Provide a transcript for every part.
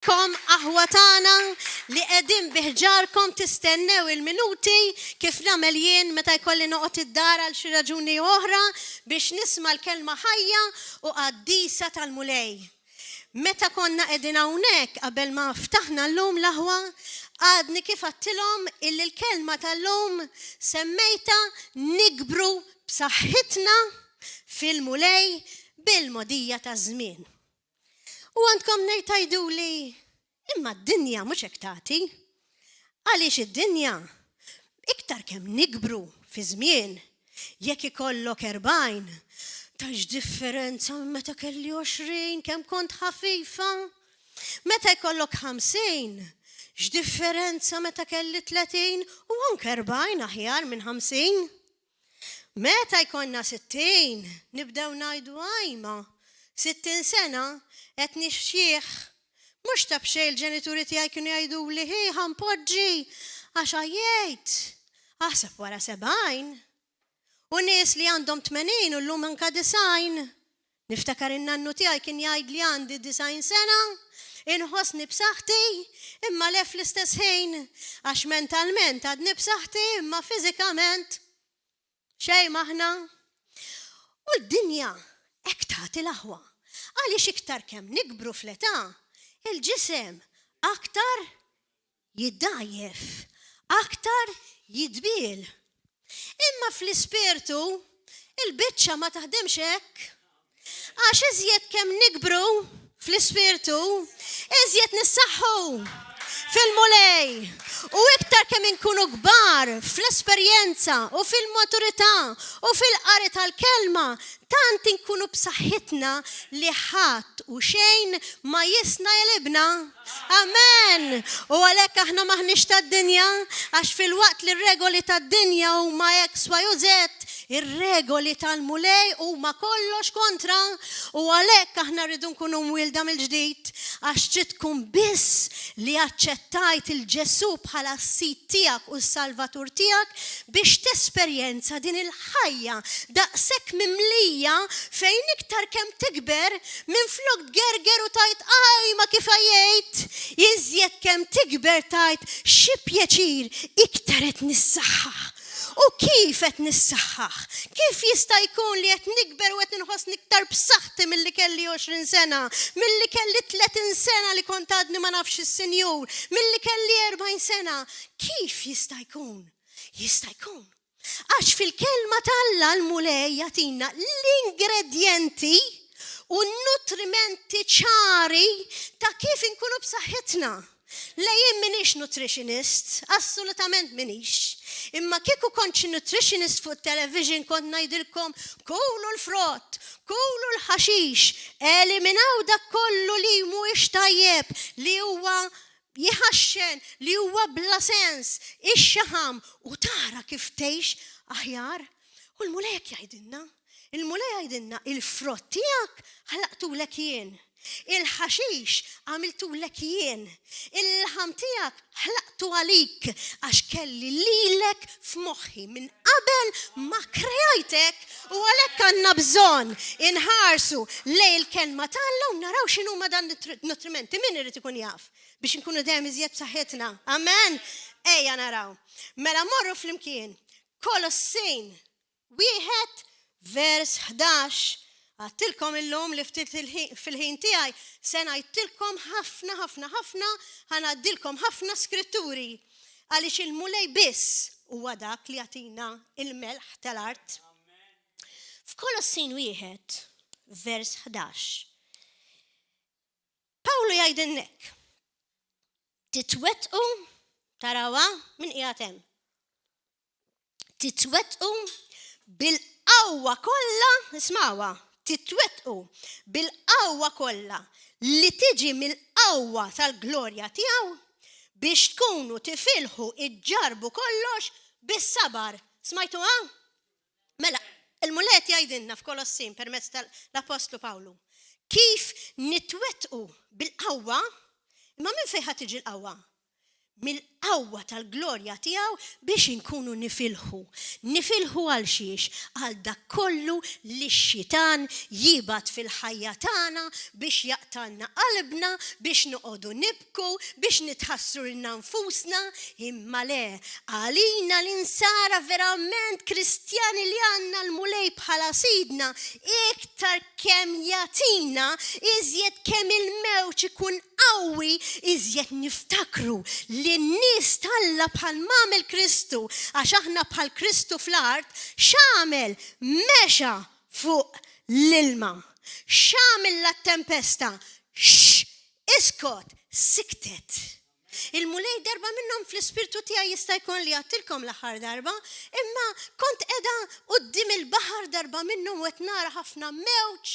Kom aħwa tagħna li qegħdin bi ħġarkom tistennew il-minuti kif nagħmel jien meta jkolli noqgħod id-dar għal xi raġuni oħra biex nisma' l-kelma ħajja u qaddisa tal-Mulej. Meta konna qegħdin hawnhekk qabel ma ftaħna llum l-aħwa, għadni kif għadtilhom illi l-kelma tal-lum semmejtha nikbru b'saħħitna fil-Mulej bil-mogħdija taż-żmien. U għandkom ngħid tgħiduli, imma d-dinja mhux hekk tagħti. Għaliex id-dinja iktar kemm nikbru fi żmien, jekk ikollok 40, tax differenza minn meta kelli 20 kemm kont ħafifa. Meta jkollok 50, x'differenza meta kelli 30 u anke 40 aħjar minn 50. Meta jkollna 60, nibdew ngħidu ajma, 60 sena qed nixjieħ. Mhux ta' b'xejn il-ġenituri tiegħi kienu jgħiduli hi ħa npoġġi għax għajjejt. Aħseb wara 70. U nies li għandhom 80 u llum anka 90. Niftakar in-nannu tiegħi kien jgħidli għandi 90 sena, inħossni b'saħħti, imma le fl-istess ħin, għax mentalment għadni b'saħħti imma fiżikament xejn m'aħna. U d-dinja hekk tagħti l-aħwa. Għaliex iktar kemm nikbru fl-età, il-ġisem aktar jiddgħajjef, aktar jidbiel. Imma fl-ispirtu, il-biċċa ma taħdimx hekk. Għax iżjed kemm nikbru fl-ispirtu, iżjed nissaħħu fil-Mulej. U iktar kemm inkunu kbar fl-esperjenza u fil-maturità u fil-qari tal-kelma, tant inkunu b'saħħitna li ħadd u xejn ma jisna jegħlibna. Amen! U għalhekk aħna m'aħniex tad-dinja, għax filwaqt li r-regoli tad-dinja huma X, Y u Z, ir-regoli tal-Mulej huma kollox kontra. U għalhekk aħna rridu nkunu mwielda mill-ġdid, għax trid tkun biss li aċċettajt 'il Ġesù bħala s-Sid tiegħek u s-Salvatur tiegħek biex tesperjenza din il-ħajja daqshekk mimlija fejn iktar kemm tikber, minflok tgerger u tgħid aj ma kif għajjejt, iżjed kemm tikber tgħid xi pjaċir iktar qed nissaħħaħ. U kif qed nissaħħaħ? Kif jista' jkun li qed nikber u qed inħossni iktar b'saħħti milli kelli 20 sena, milli kelli 30 sena li kont għadni ma nafx is-Sinjur, milli kelli 40 sena? Kif jista' jkun? Jista' jkun. Għax fil-kelma t'Alla l-Mulej jagħtina l-ingredjenti u n-nutrimenti ċari ta' kif inkunu b'saħħitna. Le jien minix nutritionist, assolutament minix. Imma kieku kont xi nutritionist fuq television kont ngħidilkom kulu l-frott, kulu l-ħaxix, eliminaw dak kollu li mhuwiex tajjeb, li huwa jħaxxen, li huwa bla sens, ix-xaħam u tara kif tgħix aħjar. U l-Mulej hekk jgħidilna. Il-Mulej jgħidilna il-frott tiegħek ħlaqtulek jien. Il-ħaxix għamiltulek jien. Il-laħam tiegħek ħlaqtu għalik għax kelli lilek f'moħħi minn qabel ma krejajtek u għalhekk għandna bżonn inħarsu lejn il-kelma t'Alla u naraw x'inhuma dan nutrimenti. Min irid ikun jaf biex inkunu dejjem iżjed b'saħħitna. Amen. Ejja naraw. Mela morru flimkien. Kolossin wieħed vers 11 Għedtilkom illum li ftit fil-ħin tiegħi se ngħidtilkom ħafna ħafna ħafna ħa ngħaddilkom ħafna skritturi għaliex il-Mulej biss huwa dak li jagħtina il-melħ tal-art. F'Kolossin wieħed vers 11. Pawlu jgħidilna hekk. Titwettqu tarawha min qiegħed hemm. Titwettqu bil-qawwa kollha, ismawha, titwettqu bil-qawwa kollha li tiġi mill-qawwa tal-glorja tiegħu biex tkunu tifilħu iġġarbu kollox bis-sabar. Smajtuha? Mela, il-Mulej jgħidilna f'Kolossin permezz tal-Apostlu Pawlu kif nitwettqu bil-qawwa, imma minn fejn ħa tiġi l-qawwa? mill-qawwa tal-glorja tiegħu biex inkunu nifilħu. Nifilħu għal xiex? Għal dak kollu li x-xitan jibgħat fil-ħajja tagħna biex jaqtgħalna qalbna, biex noqogħdu nibku, biex nitħassru lilna nfusna, imma le, għalina l-insara verament Kristjani li għandna l-Mulej bħala Sidna, iktar kemm jagħtina, iżjed kemm il-mewġ ikun qawwi, iżjed niftakru li n-nies t'Alla bħal m'għamel Kristu, għax aħna bħal Kristu fl-art, x'għamel? Mexa fuq l-ilma. X'għamel lat-tempesta? Xx! Iskot! Siktet. Il-Mulej darba minnhom fl-ispirtu tiegħi jista' jkun li għadtilkom l-aħħar darba, imma kont qiegħda quddiem il-baħar darba minnhom u qed nara ħafna mewġ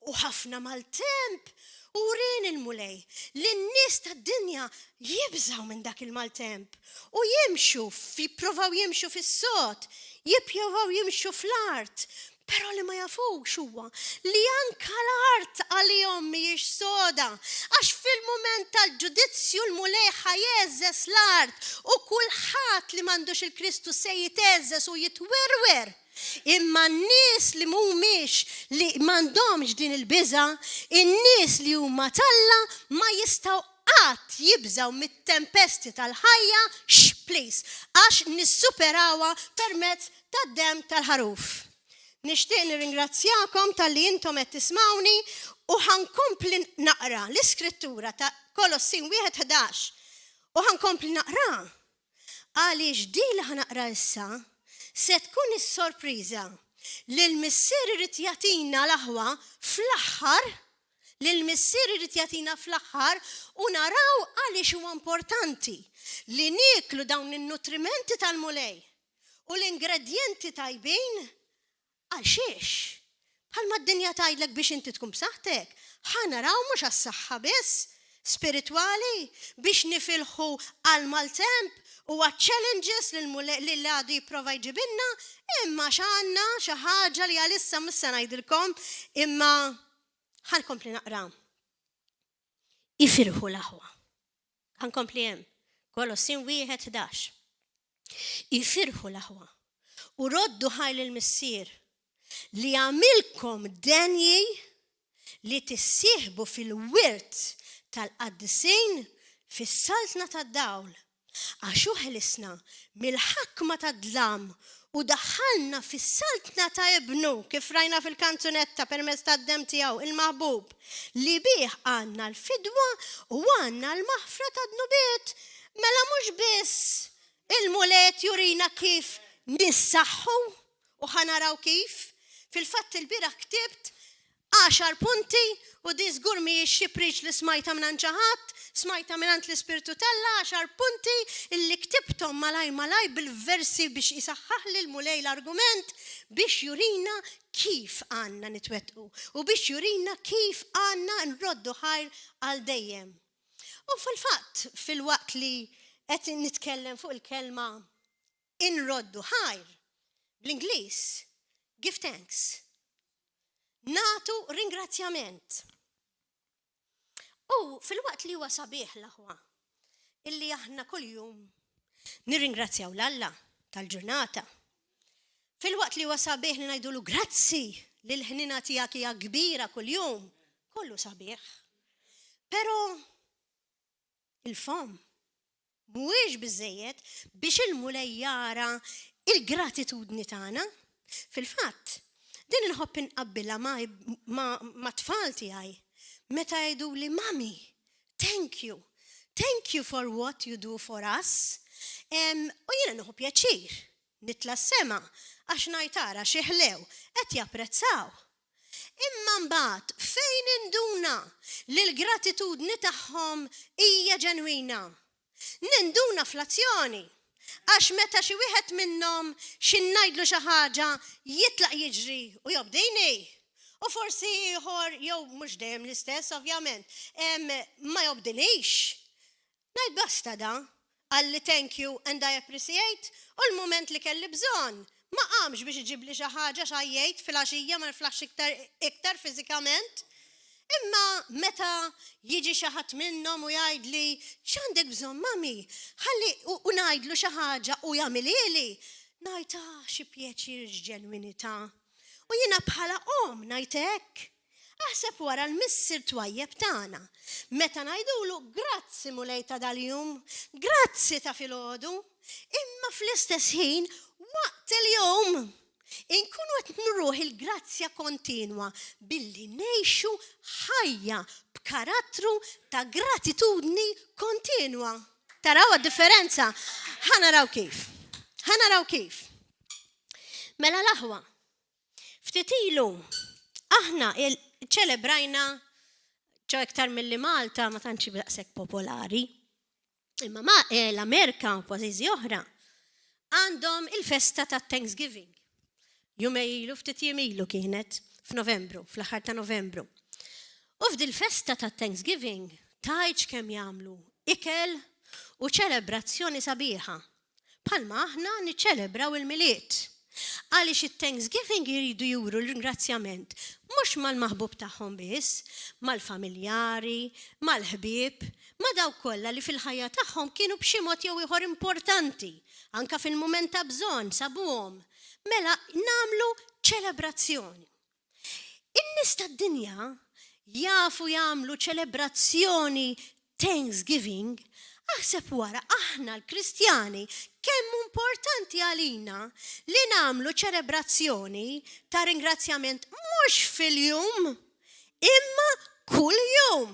u ħafna maltemp u wrieni l-Mulej li n-nies tad-dinja jibżgħu minn dak il-maltemp u jimxu, jipprovaw jimxu fis-sod, jippjovaw jimxu fl-art, Però li ma jafux huwa li anka l-art għalihom mhijiex soda, għax fil-mument tal-ġudizzju l-Mulej ħa jgħeżżeż l-art u kulħadd li m'għandux il-Kristu se jitgħeżżeż u jitwerwer. Imma n-nies li mhumiex li m'għandhomx din il-biża', in-nies li huma t'Alla ma jistgħu qatt jibżgħu mit-tempesti tal-ħajja, xx please, għax nissuperawha permezz tad-demm tal-ħaruf. Nixtieq nirringrazzjakom talli intom qed tismgħuni u ħa nkompli naqra l-iskrittura ta' Kolossin 1:11 u ħa nkompli naqra għaliex din li ħa naqra issa se tkun is-sorpriża li l-Missier irid jagħtina l-aħwa fl-aħħar li l-Missier irid jagħtina fl-aħħar u naraw għaliex huwa importanti li nieklu dawn in-nutrimenti tal-Mulej u l-ingredjenti tajbin għal xiex? Bħalma d-dinja tgħidlek biex inti tkun b'saħħtek, ħa naraw mhux għas-saħħa biss spiritwali biex nifilħu għal maltemp u għaċ-challenges li l-għadu jipprova jġibilna, imma x'għandna xi ħaġa li għalissa mhux se ngħidilkom, imma ħa nkompli naqra. Ifirħu l-aħwa. Ħa nkompli hemm. Kolossin 1:11. Ifirħu l-aħwa u roddu ħajr lill-Missier li għamilkom denji li tissieħbu fil-wirt tal-qaddisin fis-saltna tad-dawl. Għax hu ħelisna mill-ħakma tad-dlam u daħħalna fis-saltna ta' Ibnu, kif rajna fil-kanzunetta permezz tad-demm tiegħu, il-maħbub, li bih għandna l-fidwa u għandna l-maħfra tad-dnubiet. Mela mhux biss il-Mulej qed jurina kif nissaħħu u ħa naraw kif. Fil-fatt ilbieraħ ktibt Għaxar punti, u di żgur mhijiex xi preach li smajtha mingħand xi ħadd, smajtha mingħand l-Ispirtu t'Alla, għaxar punti illi ktibthom malajr malajr bil-versi biex isaħħaħli l-Mulej l-argument biex jurina kif għandna nitwettqu u biex jurina kif għandna nroddu ħajr għal dejjem. U fil-fatt, filwaqt li qed nitkellem fuq il-kelma inroddu ħajr, bl-Ingliż, give thanks. Nagħtu ringrazzjament. U filwaqt li huwa sabiħ l-aħwa, illi aħna kuljum nirringrazzjaw l-Alla tal-ġurnata. Filwaqt li huwa sabiħ li ngħidulu grazzi li l-ħnina tiegħek hija kbira kuljum, kollu sabiħ. Però Il-fomm mhuwiex biżżejjed biex il-Mulej jara l-gratitudni tagħna. Fil-fatt, din inħobb inqabbilha mat-tfal tiegħi meta jgħiduli Mummy, thank you, thank you for what you do for us. U jiena nieħu pjaċir nitla' s-sema għax ngħid ara xi ħlew qed japprezzaw. Imma mbagħad fejn induna li l-gratitudni tagħhom hija ġenwina? Ninduna fl-azzjoni. Għax meta xi wieħed minnhom xi ngħidlu xi ħaġa jitlaq jiġri u jobdini. U forsi ieħor jew mhux dejjem l-istess ovvjament, ma jobdinix. Ngħid basta da, qalli thank you and I appreciate u l-mument li kelli bżonn, ma qamx biex iġibli xi ħaġa għax għajjejt filgħaxija ma niflaħx iktar iktar fiżikament. Imma meta jiġi xi ħadd minnhom u jgħidli x'għandek bżonn mami, ħalli u ngħidlu xi ħaġa u jagħmilhieli, ngħid ah xi pjaċir x'ġenwinità. U jiena bħala omm ngħid hekk. Aħseb wara l-Missier twajjeb tagħna. Meta ngħidulu grazzi Mulej ta' dal-jum, grazzi ta' filgħodu, imma fl-istess ħin waqt il-jum Inkunu qed nuruh il-grazzja kontinwa billi ngħixu ħajja b'karattru ta' gratitudni kontinwa. Taraw għad-differenza? Ħa naraw kif. Ħa naraw kif. Mela l-aħwa, ftit ilu aħna ċelebrajna ċo iktar milli Malta ma tantx daqshekk popolari. Imma ma eh, l-Amerika u pajjiżi oħra għandhom il-festa ta' Thanksgiving. Jumej ilu ftit jiem ilu kienet f'Novembru, fl-aħħar ta' Novembru. U f'dil festa ta' Thanksgiving tajċ kemm jagħmlu ikel u ċelebrazzjoni sabiħa. Bħalma aħna niċċelebraw il-Milied. Għaliex it-Thanksgiving jridu juru l-ringrazzjament mhux mal-maħbub tagħhom biss, mal-familjari, mal-ħbieb, ma' dawk kollha li fil-ħajja tagħhom kienu b'xi mod jew ieħor importanti, anke fil-mument ta' bżonn sabuhom. Mela nagħmlu ċelebrazzjoni. In-nies tad-dinja jafu jagħmlu ċelebrazzjoni Thanksgiving, aħseb wara aħna l-Kristjani kemm importanti għalina li nagħmlu ċelebrazzjoni ta' ringrazzjament mhux fil-jum imma kull jum.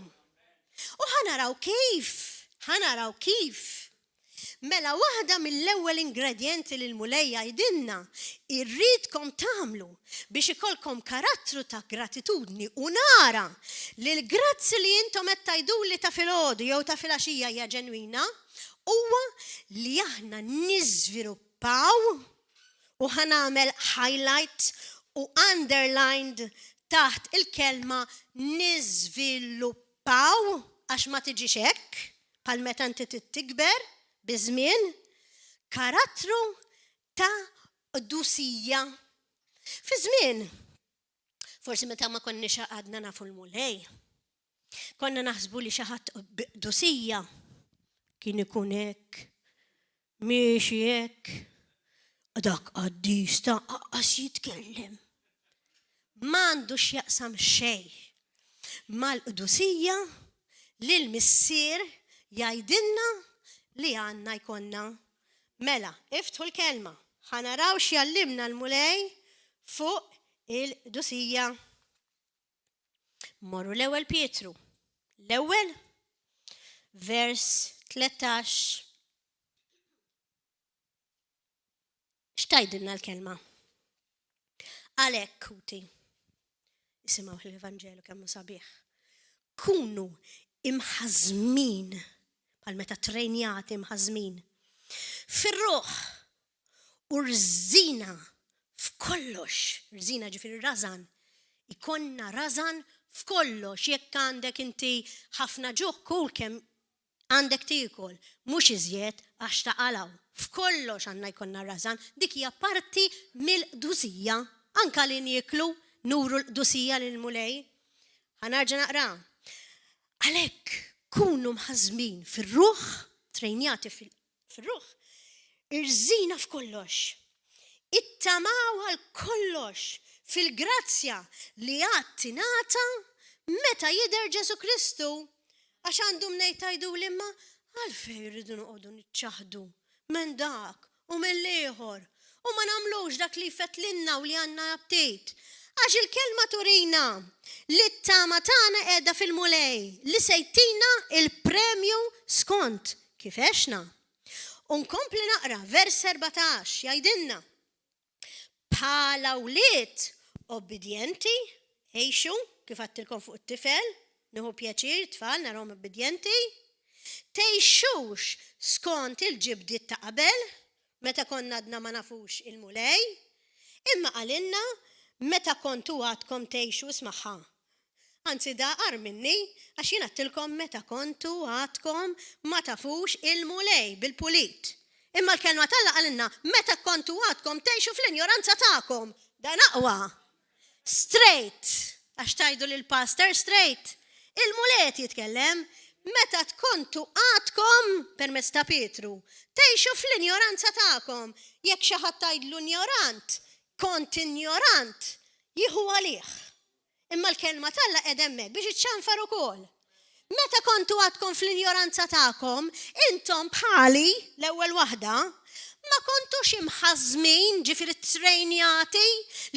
U ħa naraw kif, ħa naraw kif. Mela waħda mill-ewwel ingredjenti li l-Mulej jgħidilna irridkom tagħmlu biex ikollkom karattru ta' gratitudni u nara li l-grazzi li intom qed tgħiduli ta' filgħodu jew ta' filgħaxija hija ġenwina huwa li aħna niżviluppaw u ħa nagħmel highlight u underlined taħt il-kelma niżviluppaw għax ma tiġix hekk bħal meta inti trid tikber biż-żmien, karattru ta' qdusija. Fi żmien, forsi meta ma konniex għadna nafu l-Mulej, konna naħsbu li xi ħadd bi qdusija kien ikun hekk, miexi hekk, dak qaddis ta' aqqas jitkellem. M'għandu x'jaqsam xejn mal-qdusija li l-Missier jgħidilna li għandna jkollna. Mela, iftħu l-kelma, ħa naraw x'jgħallimna l-Mulej fuq il-qdusija. Morru l-ewwel Pietru. L-ewwel vers 13. X'tgħidilna l-kelma? Għalhekk, ħuti, isimgħu l-Evanġelu kemm hu sabiħ. Kunu imħażmin, bħal meta trejnjati imħażmin, fir-ruħ u rżina f'kollox, rżina ġifieri rażan, ikonna rażan f'kollox, jekk għandek inti ħafna ġuħ kul kemm Għandek tiekol, mhux iżjed, għax taqalgħu. F'kollox għandna jkollna rażan. Dik hija parti mill-qdusija. Anka li nieklu, nuru l-qdusija lill-Mulej. Ħa nerġa' naqra. Għalhekk, kunu mħażżmin fir-ruħ, trejnjati fir-ruħ, irżina f'kollox. Ittamaw għal kollox fil-grazzja li għad tingħata meta jidher Ġesù Kristu. Għax għandu mnejn tgħiduli imma għalfejn irridu noqogħdu niċċaħħdu minn dak u mill-ieħor u ma nagħmlux dak li jfettlilna u li għandna aptit. Għax il-kelma turina li t-tama tagħna qiegħda fil-Mulej li se jtina l-premju skont kif għexna. U nkompli naqra vers 14 jgħidilna Bħala wlied obbidjenti, għixu, kif għedtilkom fuq it-tifel, nieħu pjaċir tfal narahom obbidjenti, tgħixux skont il-ġibdiet ta' qabel, meta konna għadna ma nafux il-Mulej, imma qalilna meta kontu għadkom tgħixu ismagħha. Anzi da agħar minni, għax jien għedtilkom meta kontu għadkom ma tafux il-Mulej bil-pulit. Imma l-Kelma t'Alla qalilna meta kontu għadkom tgħixu fl-injoranza tagħkom. Dan aqwa. Straight. Għax tgħidu lil pastor straight. Il-Mulej qed jitkellem, meta tkontu għadkom permezz ta' Pietru, tgħixu fl-injoranza tagħkom. Jekk xi ħadd tgħidlu injorant, kont injorant, jieħu għalih. Imma l-kelma t'Alla qiegħda hemmhekk biex iċċanfar ukoll. Meta kontu għadkom fl-injoranza tagħkom, intom bħali, l-ewwel waħda, ma kontux imħażżmin, ġifieri ttrejnjati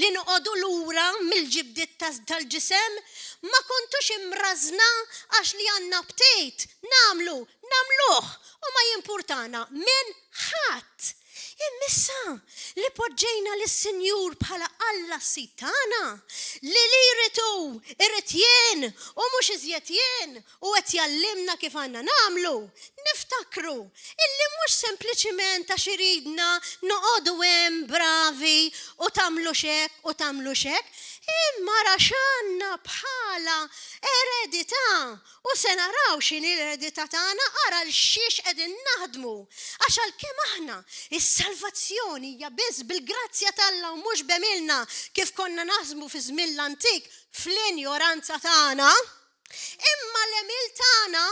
li noqogħdu lura mill-ġibdiet tal-ġisem, ma kontux imrażżna għax li għandna aptit nagħmlu, nagħmluh u ma jimpurtana minn ħadd. Imma issa li poġġejna lis-Sinjur bħala Alla s-Sid tagħna, li li jrid hu, irrid jien u mhux iżjed jien, u qed jgħallimna kif għandna nagħmlu, niftakru illi mhux sempliċiment għax iridna noqogħdu hemm bravi u tagħmlux hekk u tagħmlux hekk, imma ara x'għandna bħala eredità U se naraw x'inhi l-eredità tagħna, ara għal xiex qegħdin naħdmu. Għax għalkemm aħna, is-salvazzjoni hija biss bil-grazzja t'Alla u mhux b'għemilna kif konna naħsbu fi żmien l-antik fl-injoranza tagħna, imma l-għemil tagħna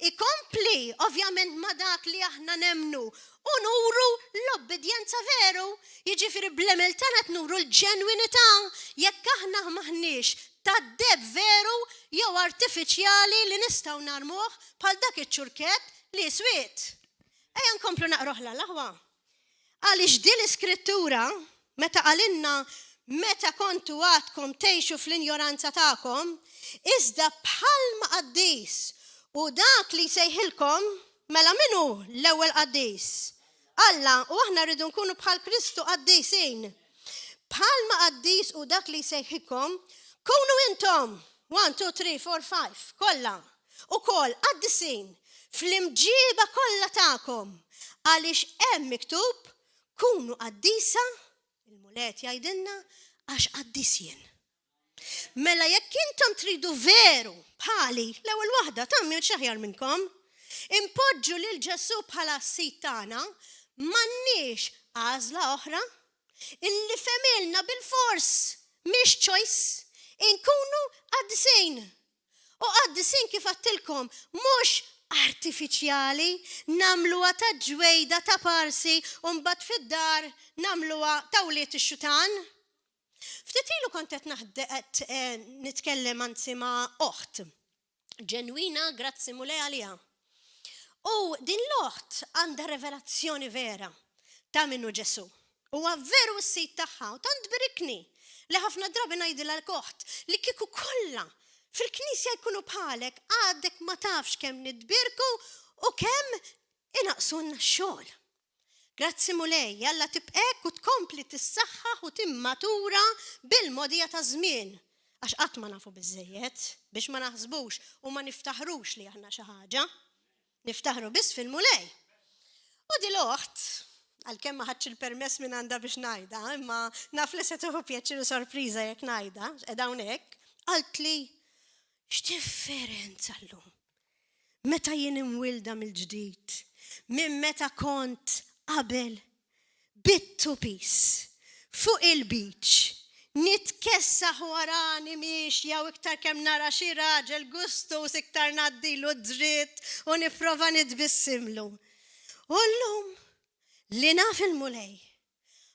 jkompli ovvjament ma' dak li aħna nemmnu u nuru l-obbidjenza veru, jiġifieri bl-għemil tagħna qed nuru l-ġenwinità jekk aħna m'aħniex tad-deheb veru jew artifiċjali li nistgħu narmuh bħal dak iċ-ċurkett li swied. Ejja nkomplu naqruh l-aħwa. Għaliex din l-iskrittura meta qalilna meta kontu għadkom tgħixu fl-injoranza tagħkom, iżda bħalma qaddis u dak li jsejħilkom, mela min hu l-ewwel qaddis? Alla, u aħna rridu nkunu bħal Kristu qaddisin. Bħalma qaddis u dak li jsejħikom, kunu intom, 1, 2, 3, 4, 5, kollha, ukoll qaddisin fl-imġiba kollha tagħkom, għaliex hemm miktub kunu qaddisa, il-Mulej qed jgħidilna, għax qaddis jien. Mela jekk intom tridu veru bħali, l-ewwel waħda ta' mhux aħjar minnkom, impoġġu lil Ġesù bħala s-sid tagħna, m'għandniex għażla oħra illi f'għemilna bilfors mhix choice, inkunu qaddisin. U qaddisin kif għedtilkom, mhux artifiċjali, nagħmluha ta' ġwejda ta' parsi u mbagħad fid-dar nagħmluha ta' wlied ix-xutan. Ftit ilu kont qed qed eh, nitkellem anzi ma' oħt ġenwina, grazzi Mulej għaliha. U din l-oħt għandha revelazzjoni vera ta' minnu Ġesu. Huwa veru s-sid tagħha u tant birikni li ħafna drabi ngħidilha l-oħt li kieku kollha fil-knisja jkunu bħalek għadek ma tafx kemm nitbirku u kemm inaqsulna x-xogħol. Grazzi Mulej, jalla tibqa' hekk u tkompli tissaħħaħ u timmatura bil-mogħdija taż-żmien. Għax qatt ma nafu biżżejjed biex ma naħsbux u ma niftaħrux li aħna xi ħaġa. Niftaħru biss fil-Mulej. U di l-oħt, għalkemm ma ħadx il-permess minn għandha biex ngħidha, imma naf li se tieħu pjaċir u sorpriża jekk ngħidha, qiegħda hawnhekk, qaltli x'differenza llum. Meta jien imwielda mill-ġdid, minn meta kont qabel bit-two piece fuq il-beach, nitkessaħ warani miexja u iktar kemm nara xi raġel gustuż iktar ngħaddilu dritt u nipprova nitbissimlu. U llum li naf il-Mulej,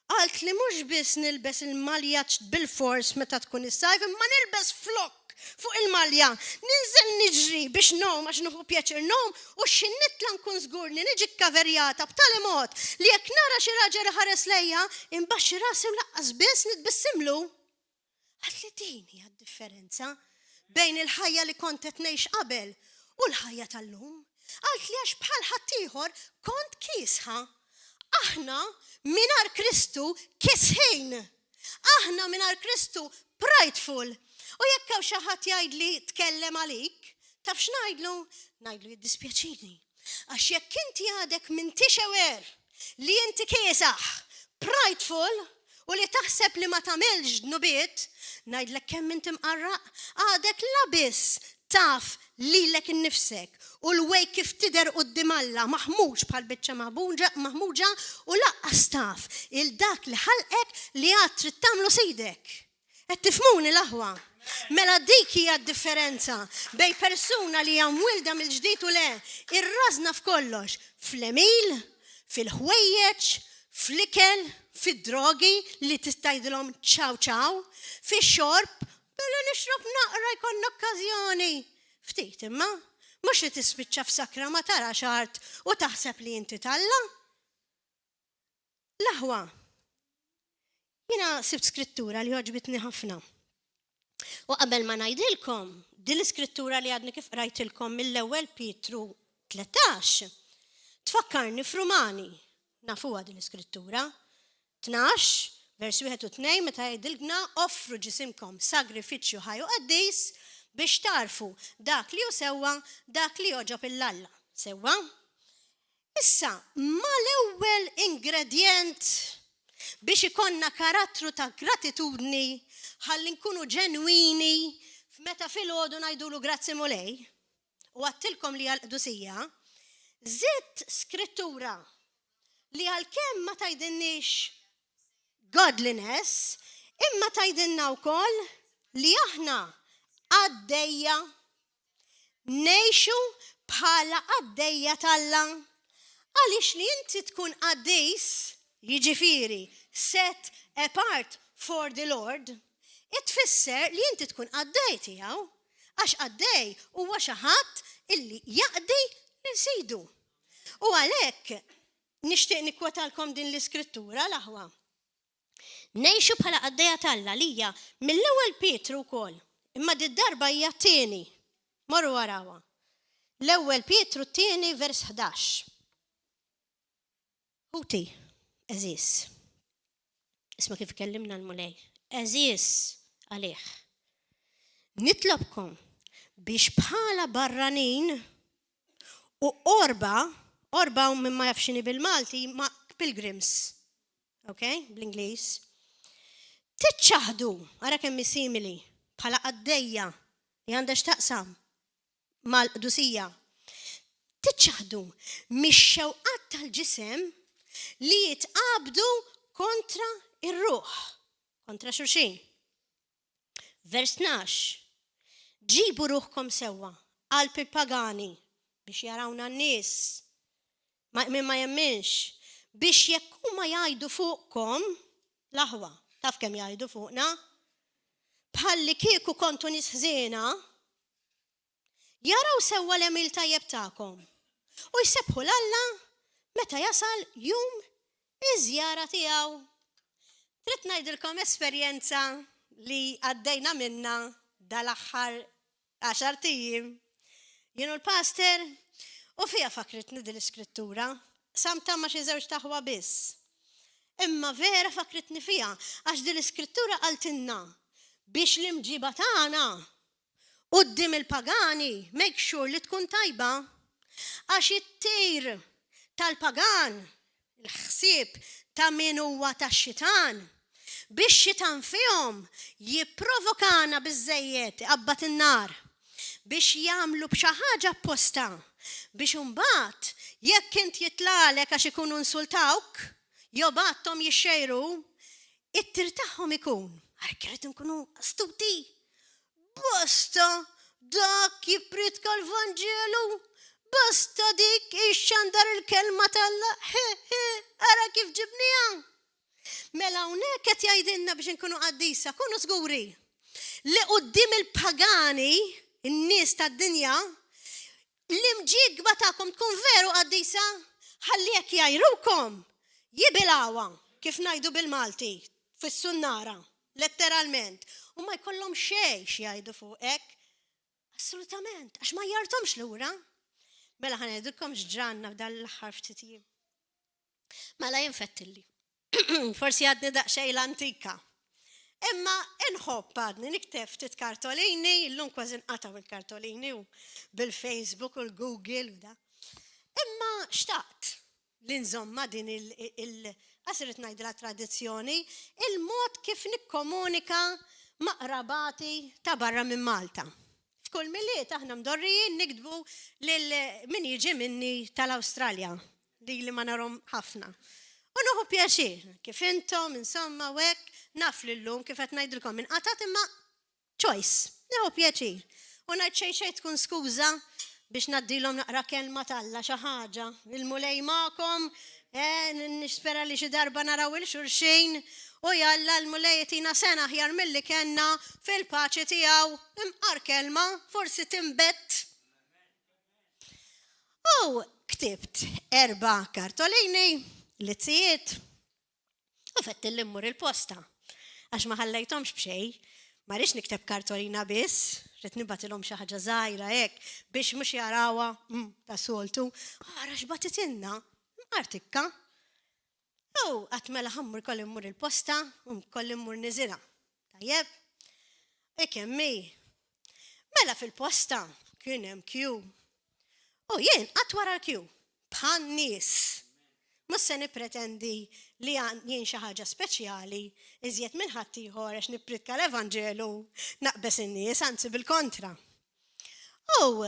Qalt li mhux biss nilbes il-malja bilfors meta tkun is-sajf imma nilbes flokk fuq il-malja, ninżel niġri biex ngħum għax nieħu pjaċir ngħum u x'ħin nitla' nkun żgur li niġi kkaverjata b'tali mod li jekk nara xi raġel iħares lejja, inbaxxi rasi u lanqas biss nitbissimlu. Għad li din hija d-differenza bejn il-ħajja li kont qed ngħix qabel u l-ħajja tal-lum. Qaltli għax bħal ħaddieħor kont kiesħa. Aħna mingħajr Kristu kisħin. Aħna mingħajr Kristu prideful. U jekk hawn xi ħadd jgħidli tkellem għalik, taf x'ngħidlu? Ngħidlu jiddispjaċini. Għax jekk inti għadek m'intix aware li inti kiesaħ, prideful, u li taħseb li ma tagħmilx dnubiet, ngħidlek kemm inti mqarraq, għadek la biss taf lilek innifsek u l-way kif tidher quddiem Alla maħmuġ bħal biċċa maħmuġa u lanqas taf 'il dak li ħalqek li għad trid tagħmlu sidek. Qed tifhmuni l-aħwa? Mela dik hija d-differenza bejn persuna li hija mwielda mill-ġdid u le, ir-rażna f'kollox, fl-għemil, fil-ħwejjeġ, fl-ikel, fid-drogi li tgħidilhom ċaw ċaw, fix-xorb, billi nixrob naqra jkollna okkażjoni. Ftit imma, mhux li tispiċċa f'sakra ma tarax art u taħseb li inti t'Alla. L-aħwa, jiena sibt skrittura li għoġbitni ħafna. U qabel ma ngħidilkom, din l-iskrittura li għadni kif qrajtilkom mill-ewwel Pietru 13, tfakkarni f'Rumani, nafuha din l-iskrittura, 12, vers 1 u 2, meta jgħidilna offru ġisimkom sagrifiċċju ħaj u qaddis biex tarfu dak li hu sewwa, dak li jogħġob 'il Alla. Sewwa? Issa, mal-ewwel ingredjent biex ikollna karattru ta' gratitudni ħalli nkunu ġenwini f'meta filgħodu ngħidulu grazzi Mulej, u għadtilkom li hija l-qdusija, żidt skrittura li għalkemm ma tgħidilniex godliness, imma tgħidilna wkoll li aħna qaddejja Ngħixu bħala qaddejja t'Alla. Għaliex li inti tkun qaddis, jiġifieri set apart for the Lord, tfisser li inti tkun qaddej tiegħu. Għax qaddej huwa xi ħadd illi jaqdi lil sidu. U għalhekk nixtieq nikkwotalkom din l-iskrittura l-aħwa. Ngħixu bħala qaddejja t'Alla li hija mill-ewwel Pietru wkoll, imma did-darba hija t-tieni. Morru arawha. L-ewwel Pietru t-tieni vers 11. Ħuti, għeżież. Isma' kif kellimna l-Mulej. Għeżież għalih. Nitlobkom biex bħala barranin u qorba, qorba u min ma jafx x'inhi bil-Malti, ma pilgrims, ok, bl-Ingliż, tiċċaħdu, ara kemm simili, bħala qaddejja li għandha x'taqsam mal-qdusija. Tiċċaħdu mix-xewqat tal-ġisem li jitqabdu kontra ir-ruħ, kontra xulxin. Vers 12. Ġibu ruħkom sewwa qalb il-pagani biex jarawna n-nies min ma jemminx biex jekk huma jgħidu fuqkom l-aħwa, taf kemm jgħidu fuqna, bħalli kieku kontu nies ħżiena, Jaraw sewwa l-għemil tajjeb tagħkom u jsebbħu 'l Alla meta jasal jum iż-żjara tiegħu. Trid ngħidilkom esperjenza li għaddejna minnha dal-aħħar għaxart ijiem. Jien u l-pastor u fiha fakkritni din l-iskrittura. Qsamtha ma' xi żewġt aħwa biss. Imma vera fakkritni fiha għax din l-iskrittura qaltilna biex l-imġiba tagħna Quddiem il-pagani make sure li tkun tajba. Għax it-tir tal-pagan, il-ħsieb ta' min huwa tax-xitan, biex xitan fihom jipprovokana biżżejjed, iqabbad in-nar, biex jagħmlu b'xi ħaġa apposta, biex imbagħad jekk int jitlagħlek għax ikunu insultawk, jew bgħatthom jixxejru, it-tir tagħhom ikun, għalhekk irridu nkunu astuti. Basta dak jippriedka l-Vanġelu, basta dik ixxandar il-kelma t'Alla, he he, ara kif ġibniha. Mela hawnhekk qed jgħidilna biex inkunu qaddisa, kunu żguri li quddiem il-pagani, in-nies tad-dinja, l-imġiegba tagħkom tkun veru qaddisa, ħalli jekk jgħajrukom, jibilgħuha, kif ngħidu bil-Malti, fis-sunnara. Letteralment. U ma jkollhom xejn x'jgħidu fuqek. Assolutament, għax ma jartomx lura. Mela ħa ngħidilkom x'ġranna f'dan l-aħħar ftit jiem. Mela jinfettilli. Forsi għadni daqsxejn l-antika. Imma inħobb għadni nikteb ftit kartolini, illum kważi nqataw il-kartolini u bil-Facebook u l-Google u da. Imma xtaqt li nżommha din il, qas irrid ngħidilha tradizzjoni, il-mod kif nikkomunika ma' qrabati ta' barra minn Malta. F'kull Milied aħna mdorrijin niktbu lil min jiġi minni tal-Awstralja, lili ma narhom ħafna. U nieħu pjaċir, kif intom, insomma, u hekk, naf li llum kif qed ngħidilkom inqatgħet imma. Choice. Nieħu pjaċir. U ngħid xejn xejn tkun skuża biex ngħaddilhom naqra kelma t'Alla xi ħaġa. Il-Mulej magħkom, eh, nispera li xi darba naraw il xulxin u jalla l-Mulej jtina sena aħjar milli kellna fil-paċi tiegħu. Imqar kelma, forsi tinbet. U ktibt erba' kartolini, lizzijiet, U fettilli mmur il-posta. Għax ma ħallejthomx b'xejn. Ma rridx nikteb kartolina biss, rrid nibgħatilhom xi ħaġa żgħira hekk biex mhux jarawha mm, ta' soltu. Ara x'bagħtitilna, mqar tikka. U qatt mela ħammur kolli mmur il-posta u kolli mmur niżilha. Tajjeb? E kemm hi. Mela fil-posta kien hemm kju. U jien qatt wara l-kju, bħan nies. Mhux se nippretendi li jien xi ħaġa speċjali iżjed minn ħaddieħor għax nippritka l-Evanġelu naqbeż in-nies, anzi bil-kontra. U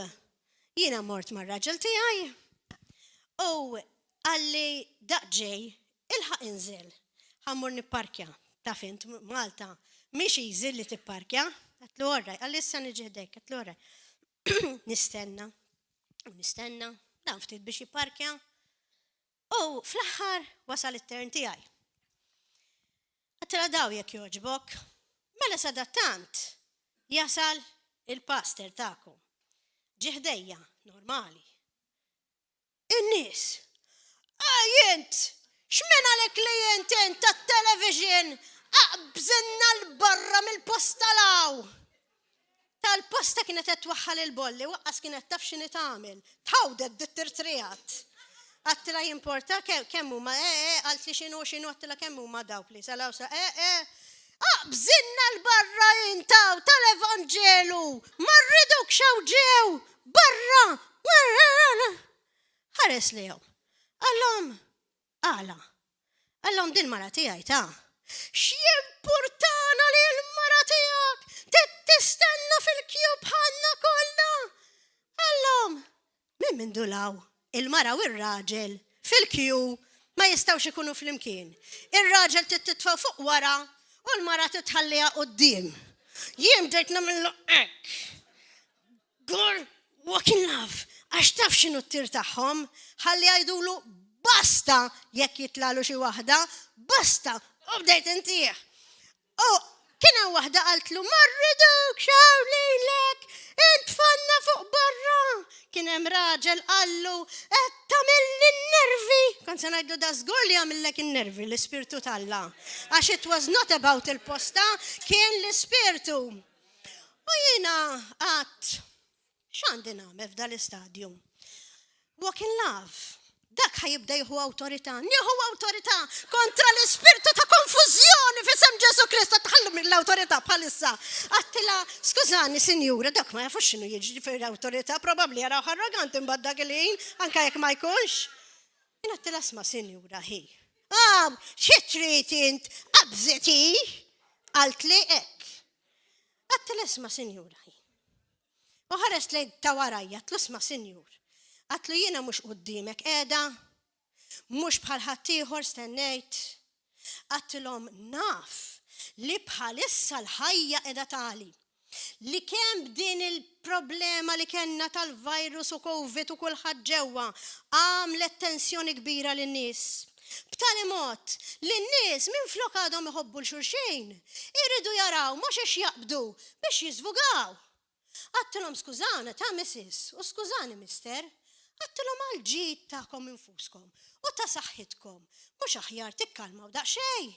jiena mort mar-raġel tiegħi u qalli daqt ġej ilħaq inżel, ħa mmur nipparkja. Taf int Malta mhix easy li tipparkja. Għedtlu all right, qalli issa niġi ħdejk, għedtlu all right. Nistenna, u nistenna, dan ftit biex jipparkja. U fl-aħħar wasal it-turn tiegħi. Għedtilha daw jekk jogħġbok. Mela sadattant jasal il-pastor tagħkom. Ġie ħdejja, normali. In-nies. Ej int! X'min għalik li int int tat-television aqbżilna 'l barra mill-posta 'l hawn! Tal-posta kienet qed twaħħal il-bolli u aqqas kienet taf x'inhi tagħmel. Tħawdet bdiet tirtriegħed. Għedtilha jimporta kemm huma eh eh qaltli x'inhu x'inhu għedtilha kemm huma dawk li sal hawn sa eh eh. Aqbżilna 'l barra int hawn tal-Evanġelu! Ma rridukx hawn ġew! Barra! Ħares lejhom. Qallhom, Għala? Qallhom, Din mara tiegħi ta'. X'jimpurtana li l-mara tiegħek trid tistenna fil-kju bħalna kollha? Qallhom, Minn mindu 'l hawn il-mara u r-raġel fil-kju ma jistgħux ikunu flimkien. Ir-raġel trid titfgħu fuq wara u l-mara trid tħalliha quddiem. Jien bdejt nagħmillu hekk. Girl, walk in love, għax taf x'inhu t-tir tagħhom, ħalli jgħidulu basta jekk jitlalu xi waħda, basta, u bdejt intih. U kien hemm waħda qaltlu ma rridukx hawn lilek, intfanna fuq barra. Kien hemm raġel qallu qed tagħmilli n-nervi. Kont se ngħidlu da żgur li għamillek in-nervi l-Ispirtu t'Alla. Għax it was not about il-posta, kien l-Ispirtu. U jiena għadt x'għandi nagħmel f'dal-istadju? Walk in love. Dak ħa jibda jieħu awtorità. Nieħu awtorità kontra l-ispirtu ta' konfużjoni f'isem Ġesù Kristu tħallu mill-awtorità bħalissa. Għedtilha, skużani sinjura, dak ma jafux x'inhu jiġri fil-awtorità, probabbli jaraw arroganti imbagħad dak il-ħin, anke jekk ma jkunx. Jien għedtilha isma' sinjura hi. Ah, xi trid int? Qabżet hi. Qaltli hekk. Għedtilha isma' sinjura hi. U ħarest lejn ta' warajja, għedtlu isma' sinjur. Għedtlu jiena mhux quddiemek qiegħda, mhux bħal ħaddieħor stennejt. Għedtilhom naf li bħalissa l-ħajja qiegħda tagħli. Li kemm b'din il-problema li kellna tal-virus u Covid u kulħadd ġewwa għamlet tensjoni kbira lin-nies. B'tali mod li n-nies minflok għadhom iħobbu 'l xulxin, iridu jaraw ma xiex jaqbdu biex jiżvugaw. Għedtilhom skużana ta' Mrs. U skużani Mister. Għedtilhom għall-ġid tagħkom infuskom u ta' saħħitkom, mhux aħjar tikkalmaw daqsxejn?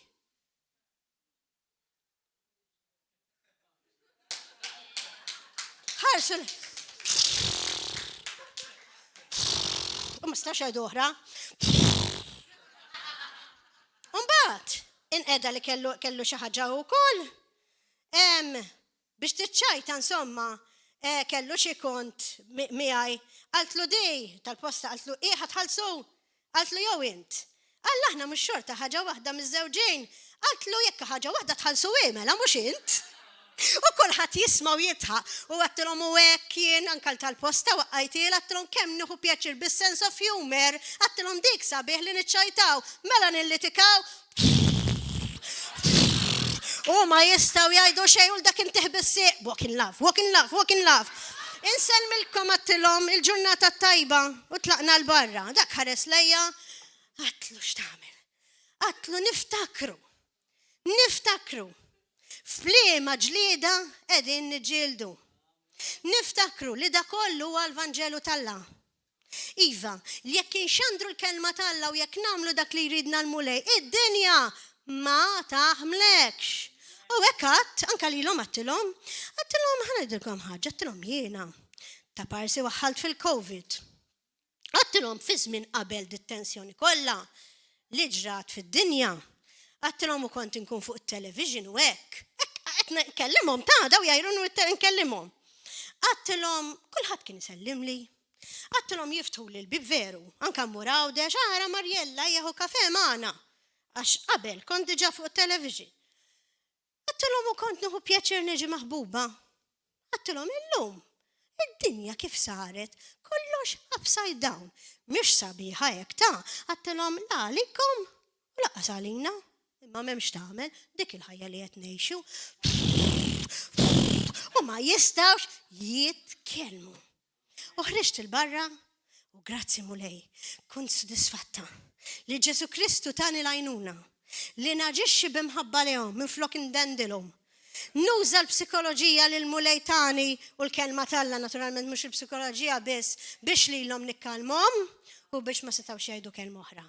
Ħarsu U ma stax għajdu oħra. Umbagħad, inqeda li kellu kellu xi ħaġa wkoll. Biex tiċċajta insomma, eh, kellu xi kont miegħi. Qaltlu di, tal-posta, qaltlu, hi ħa tħallsu? Qaltlu jew int. Qal aħna mhux xorta ħaġa waħda miżżewġin. Qaltlu jekk ħaġa waħda tħallsu hi mela mhux int. U kulħadd jisma' u jidħaq. U għedtilhom u hekk jien anke tal-posta waqqajtielha għedtilhom kemm nieħu pjaċir bis-sense of humour. Għedtilhom dik sabiħ li niċċajtaw. Mela nillitikaw. U ma jistgħu jgħidu xejn u dak intih bis-sieq. Walk in love, walk in love, walk in love. Insellmilkom għattilhom il-ġurnata tajba u tlaqna l-barra. Dak ħares lejja, għatlu x'tagħmel. Għatlu niftakru. Niftakru f'liema ġlieda qegħdin niġġieldu. Niftakru li da kollu huwa l-Vanġelu t'Alla. Iva, li jekk inxandru l-kelma t'Alla u jekk nagħmlu dak li jridna l-Mulej, id-dinja ma taħmlekx. U hekk għadt, anka lilhom għattilhom, għattilhom ħa ngħidilkom ħaġa, għattilhom jiena ta' parsi waħħalt fil-Covid. Għattilhom fi żmien qabel dit-tensjoni kollha li ġrat fid-dinja. Għattilhom u kont inkun fuq it-television u hekk. Qed nkellimhom ta' daw jgħajrun u nkellimhom. Għattilhom kulħadd kien isellimli. Għattilhom jiftħu li l-bib veru, anka mmur Għawdex, ara Marjella jieħu kafe magħna. Għax qabel kont diġà fuq it-television. Għedtilhom u kont nieħu pjaċir niġi maħbuba. Għedtilhom illum id-dinja kif saret, kollox upside down. Mhix sabiħa hekk ta' għedtilhom la għalikom u lanqas għalina. Imma m'hemmx tagħmel dik il-ħajja li qed ngħixu. U ma jistgħux jitkellmu. U ħriġt il-barra u grazzi Mulej, kont sodisfatta li Ġesu Kristu tani l-għajnuna li naġixxi b'imħabba lejhom minflok indendilhom. Nuża l-psikoloġija li l-Mulej tani u l-kelma t'Alla naturalment mhux il-psikoloġija biss biex lilhom nikkalmhom u biex ma setgħux jgħidu kelma oħra.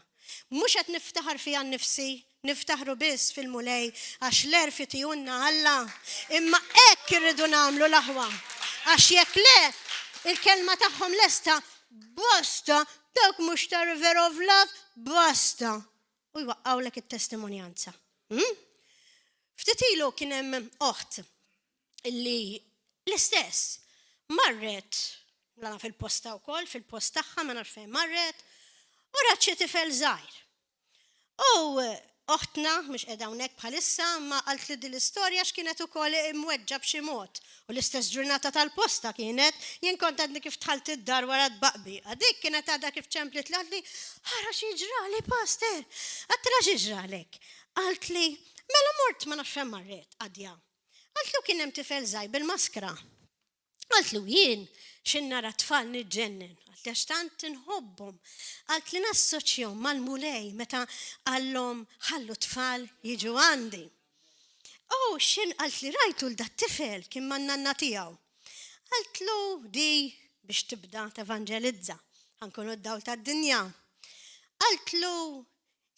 Mhux qed niftaħar fija nnifsi, niftaħru biss fil-Mulej għax l-għerf itihulna Alla. Imma hekk irridu nagħmlu l-aħwa. Għax jekk le, il-kelma tagħhom lesta, basta, dawk mhux ta' River of Love, basta. U jwaqqgħulek it-testimonjanza. Hmm? Ftit ilu kien hemm oħt li l-istess marret lana fil-posta wkoll, fil-post tagħha ma nafx fejn marret, u rat xi tifel żgħir. U oħtna, mhux qiegħda hawnhekk bħalissa, ma qalt li din l-istorja x'kienet ukoll imweġġa b'xi mod. U l-istess ġurnata tal-posta kienet, jien kont għadni kif dħalt id-dar wara tbaqbi. Dik kienet għadha kif ċemplit li għadli, ħara xi ġrali, pastor. Għattilha xi ġralek. Qalt li, mela mort ma nafx fejn marret, għadja. Qaltlu kien hemm tifel żgħir bil-maskra. Qaltlu jien x'in nara tfal niġġennen. Qaltli għax tant inħobbhom. Qaltli nassoċjahom mal-Mulej meta qallhom ħallu tfal jiġu għandi. U x'in qaltli rajtu l dat-tifel kien man-nanna tiegħu. Qaltlu di biex tibda tevanġelizza. Ħa nkunu d-dawl tad-dinja. Qaltlu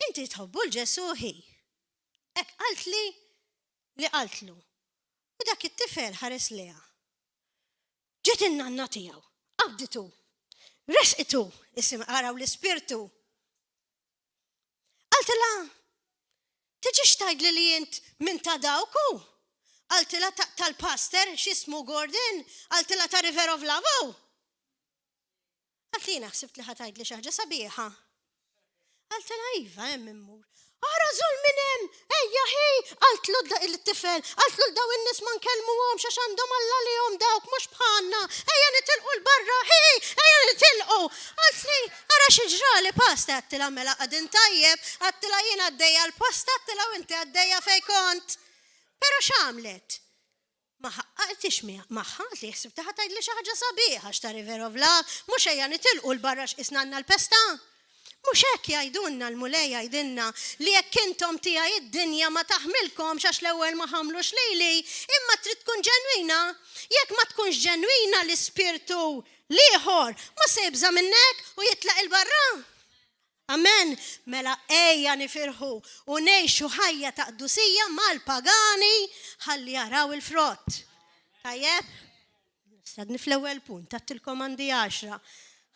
inti tħobbu l-Ġesù ħi. Hekk qaltli li qaltlu. U dak it-tifel ħares lejha. Ġiet in-nanna tiegħu, qabditu, resqitu, isim araw l-ispirtu. Qaltilha, tiġix tgħidli li int minn ta' dawku? Qaltilha tal-pastor x'ismu Gordon, qaltilha ta' River of Love. Qaltli jiena ħsibt li ħa tgħidli xi ħaġa sabiħa. Qaltilha iva hemm immur. Ara żul minn hemm, ejja ħi, qaltlu il-tifel, qaltlu daw in-nies ma nkellmuhomx għax għandhom Alla lihom dawk mhux bħalna, ejja nitilqu 'l barra, ħi, ejja nitilqu. Qaltli, ara xi ġrali pasta, għedtilha mela qegħdin tajjeb, għedtilha jien għaddejja l-posta, għedtilha u inti għaddejja fejn kont. Però x'għamlet? Ma ħaqqaqtix magħha, li ħsibtha ħa tgħidli xi ħaġa sabiħa għax ta' River of Love, mhux ejja nitilqu 'l barra x'qisna għandna l-pesta. Mhux hekk jgħidulna l-Mulej jgħidilna li jekk intom tiegħi id-dinja ma taħmilkomx għax l-ewwel ma ħamlux lili, imma trid tkun ġenwina. Jekk ma tkunx ġenwina l-ispirtu l-ieħor ma se jibża' minnek u jitlaq 'il barra. Amen! Mela ejja nifirħu u ngħixu ħajja ta' qdusija mal-pagani ħalli jaraw il-frott. Tajjeb? Sadni fl-ewwel punt, għattilkom għandi għaxra.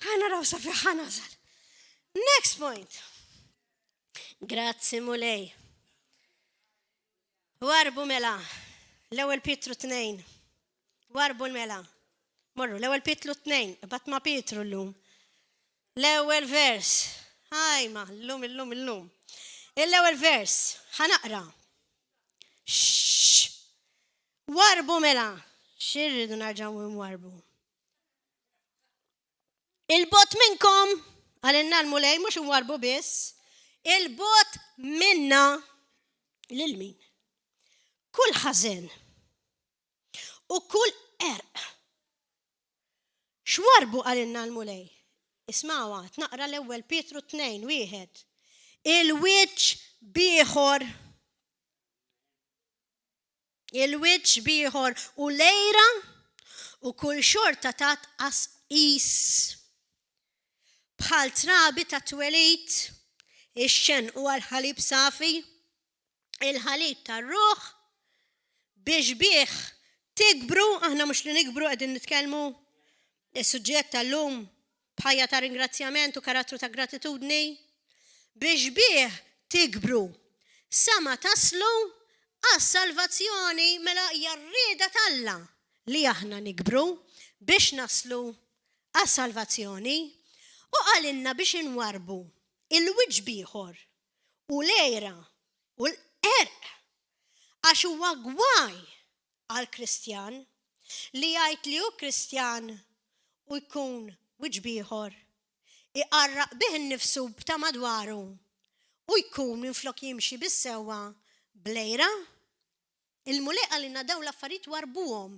Ħa naraw sa fejn ħa nasal. Next point. Grazzi Mulej. Warbu mela, l-ewwel Pietru 2. Warbu mela. Morru, l-ewwel Pietru 2, bat ma' Pietru llum. L-ewwel vers. Ħajma, llum, illum, illum. Il-ewwel vers, ħa naqra. Warbu mela, xirridu narġaw warbu. Il-bot minnkom, għalinna l-Mulej, mhux nwarbu biss, il-bot minna lil min? Kull ħażen u kull qerq. X'warbu qalilna l-Mulej? Ismgħuha, naqra l-ewwel Pietru 2:1. Il-wiċċ b'ieħor il-wiċċ b'ieħor u l-għira u kull xorta ta' tqasqis. Bħal trabi ta' twelid, ixxenqu għal ħalib safi, il-ħalib tar-ruħ, biex bih tikbru, aħna mhux li nikbru qegħdin nitkellmu is-suġġett tal-lum b'ħajja ta' ringrazzjament u karattru ta' gratitudni, biex bih tikbru sa ma taslu għas-salvazzjoni. Mela hija r-rieda t'Alla li aħna nikbru biex naslu għas-salvazzjoni. U qalilna biex inwarbu il-wiċċ b'ieħor u l-għira u l-qerq għax huwa gwaj għal Kristjan li jgħid li hu Kristjan u jkun wiċċ b'ieħor, iqarraq bih innifsu b'ta' madwaru u jkun minflok jimxi bis-sewwa bl-għira. Il-Mulej qalilna dawn l-affarijiet warbuhom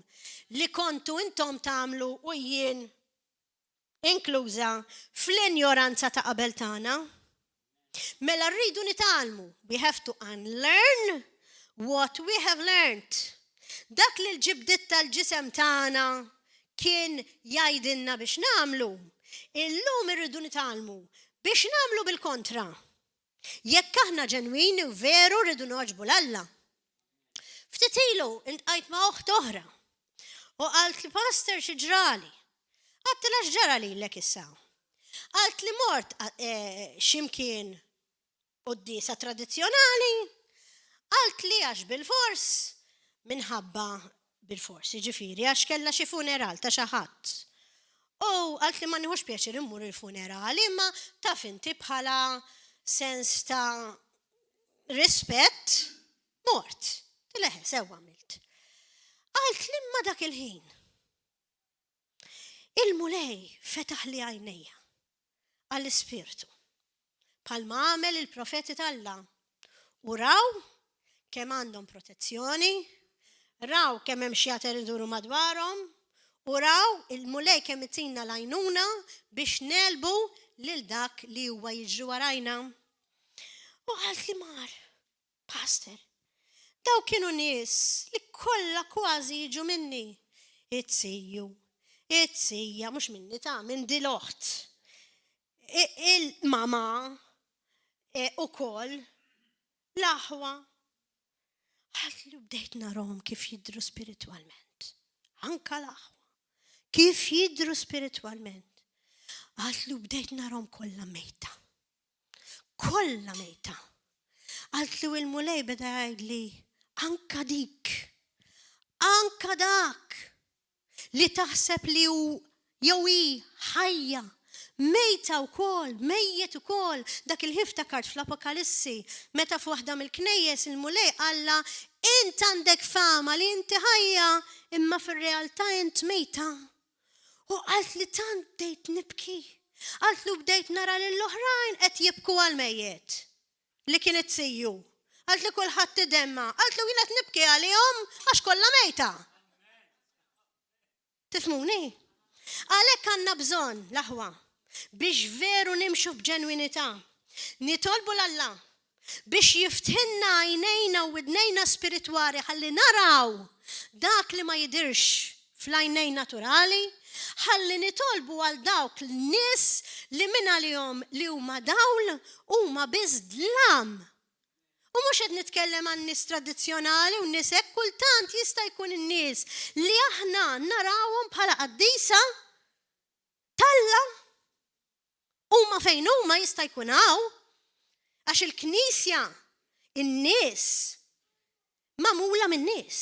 li kontu intom tagħmlu u jien inkluża fl-injoranza ta' qabel tagħna. Mela rridu nitgħallmu. We have to unlearn what we have learned. Dak li l-ġibdiet tal-ġisem tagħna kien jgħidilna biex nagħmlu, illum irridu nitgħallmu biex nagħmlu bil-kontra. Jekk aħna ġenwini u veru rridu nogħġbu 'l Alla. Ftit ilu iltqajt ma' oħt oħra u qalt li, "Pastor, xi ġrali?" Għedtilha, "X'ġara lilek issa?" Qalt li mort x'imkien quddiesa tradizzjonali, qalt li għax bil-fors, minħabba bil-fors, ġifieri għax kella xi funeral ta' xi ħadd. U qalt li ma nieħux pjaċir immur il-funerali, imma taf inti bħala sens ta' rispett mort. Leħe, sewwa għamilt. Qalt li ma dak il-ħin il-Mulej fetaħ li għajnejja għall-ispirtu. Bħalma għamel il-profeti t'Alla. U raw kemm għandhom protezzjoni, raw kemm hemm xjaten iduru madwarhom, u raw il-Mulej kemm itina l-għajnuna biex negħlbu lil dak li huwa jiġri warajna. U qalt li mar, "Pastor, daw kienu nies li kollha kważi jiġu minni. Iz-ziju, iz-zija, mhux minni ta' minn dil-oħt. Il-mama u koll, l-aħwa." Qalt li bdejt narahom kif jidru spiritwalment. Anka l-aħwa. Kif jidru spiritwalment. Qalt li bdejt narahom kollha mejta. Kollha mejta. Qalt li il-Mulej beda jgħidli anka dik, anka dak li taħseb li hu jew hi ħajja, mejta wkoll, mejjet ukoll. Dak il-ħin ftakart fl-Apokalissi, meta f'waħda mill-knejjes il-Mulej qalla, "Int għandek fama li inti ħajja, imma fir-realtà int mejta." U qalt li tant bdejt nibki. Qalt li bdejt nara lill-oħrajn qed jibku għal-mejjet li kienet siju. Qalt li kulħadd idemma. Qalt li jien qed nibki għalihom għax kollha mejta. Tifhmuni? Għalhekk għandna bżonn, l-aħwa, biex veru nimxu b'ġenwinità. Nitolbu 'l Alla biex jiftħilna għajnejna u widnejna spiritwali ħalli naraw dak li ma jidirx fl-għajnejn naturali, ħalli nitolbu għal dawk l-nies li minn għalihom li huma dawl huma biss dlam. U mhux qed nitkellem għan nies tradizzjonali u nies hekk, kultant jista' jkun in-nies li aħna narawhom bħala qaddisa t'Alla. Huma fejn huma jista' jkun hawn għax il-Knisja, in-nies, magħmula minn nies.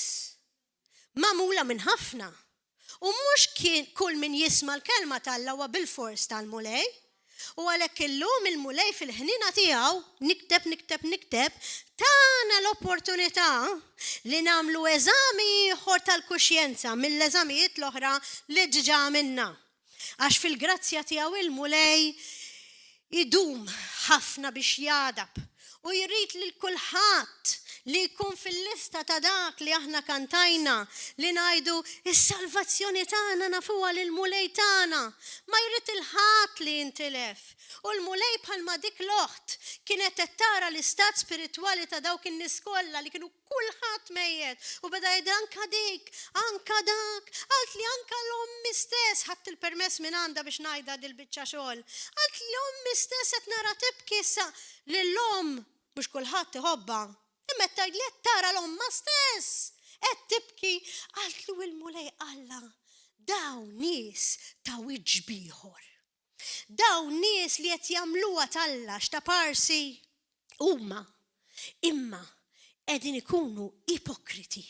Magħmula minn ħafna. U mhux kien kull min jisma' l-kelma t'Alla huwa bil-fors tal-Mulej. U għalhekk illum il-Mulej fil-ħnina tiegħu, nikteb, nikteb, nikteb, tana l-opportunità li nagħmlu eżami ieħor tal-kuxjenza mill-eżamijiet l-oħra li ġa għamilna. Għax fil-grazzja tiegħu il-Mulej idum ħafna biex jagħdab u jrid lil kulħadd. Li jkun fil-lista ta' dak li aħna kantajna, li ngħidu is-salvazzjoni tagħna nafuha lill-Mulej tagħna. Ma jrid 'il ħadd li jintilef. U l-Mulej bħalma dik l-oħt kienet qed tara l-istat spiritwali ta' dawk in-nies kollha li kienu kulħadd mejjet u beda jgħid anka dik, anka dak, qaltli anka l-ommi stess, ħadt il-permess minn għandha biex ngħidha dil-biċċa xogħol. Qaltli ommi stess qed nara tibki issa lill-omm mhux kulħadd iħobbha. Imma qed tgħidli qed tara l-ommha stess qed tibki. Qaltli u l-Mulej qallha dawn nies ta' wiċċ b'ieħor. Dawn nies li qed jagħmluha t'Alla x'ta' parsi huma imma qegħdin ikunu ipokriti.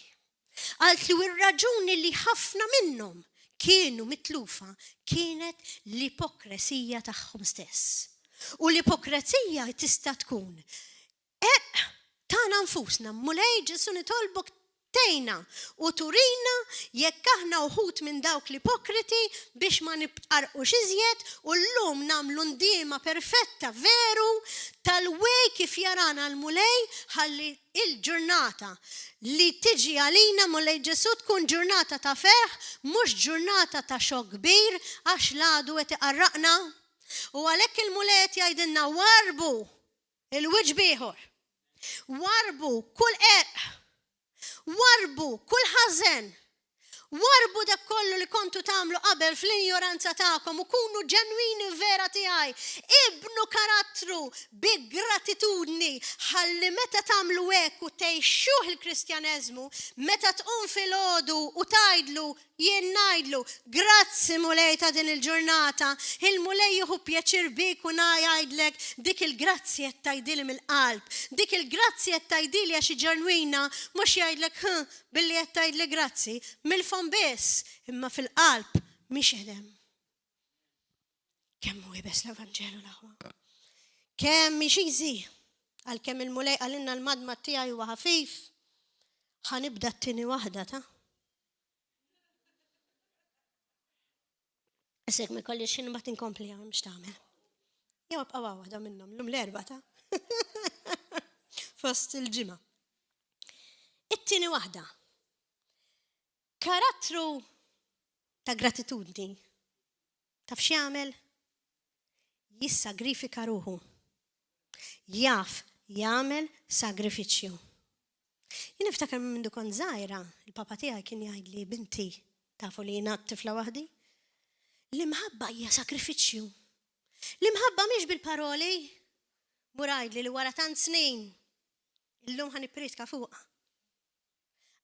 Qaltli u r-raġuni li ħafna minnhom kienu mitlufa kienet l-ipokresija tagħhom stess. U l-ipokresija tista' tkun Qerq tagħna nfusna, Mulej Ġesù nitolbok tgħinna u turina jekk aħna uħud minn dawk l-ipokriti biex ma nibtqarrqux iżjed u llum nagħmlu ndiema perfetta veru tal-way kif jarana l-Mulej ħalli il-ġurnata li tiġi għalina Mulej Ġesù tkun ġurnata ta' ferħ mhux ġurnata ta' xokk kbir għax l-għadu qed iqarraqna. U għalhekk il-Mulej qed jgħidilna warrbu Il-wiċċ b'ieħor. Warrbu kull qerq. Warrbu kull ħażen. Warrbu dak kollu li kontu tagħmlu qabel fl-injoranza tagħkom u kunu ġenwini vera tiegħi. Ibnu karattru bi gratitudni ħalli meta tagħmlu hekk u tgħixuh il-Kristjaneżmu, meta tqum filgħodu u tgħidlu Jien ngħidlu, Grazzi Mulej ta' din il-ġurnata. Il-Mulej jieħu pjaċir bik u jgħidlek, dik il-grazzi qed tgħidili mill-qalb. Dik il-grazzi qed tgħidili għax hi ġenwina, mhux jgħidlek ħ billi qed tgħidli grazzi, mill-fomm biss, imma fil-qalb mhix qed hemm. Kemm hu iebes l-Evanġelu l-aħwa. Kemm mhix easy. Għalkemm il-Mulej qalilna l-madmad tiegħi huwa ħafif, ħa nibda t-tieni waħda ta'. Issa jekk ma jkollix xi mbagħad inkompli hawn biex tagħmel. Jew ibqa' waħda minnhom lum l-erba' ta' fost il-ġimgħa. It-tieni waħda. Karattru ta' gratitudni. Taf x'jagħmel? Jissagrifika ruħu. Jaf jagħmel sagrifiċċju. Jien niftakar minn mindu kont żgħira, il-papa tiegħi kien jgħidli binti, tafu li jiena tifla waħdi, l-imħabba hija sagrifiċċju. L-imħabba mhix bil-paroli. Mur għidli li wara tant snin illum ħa nippriedka fuqha.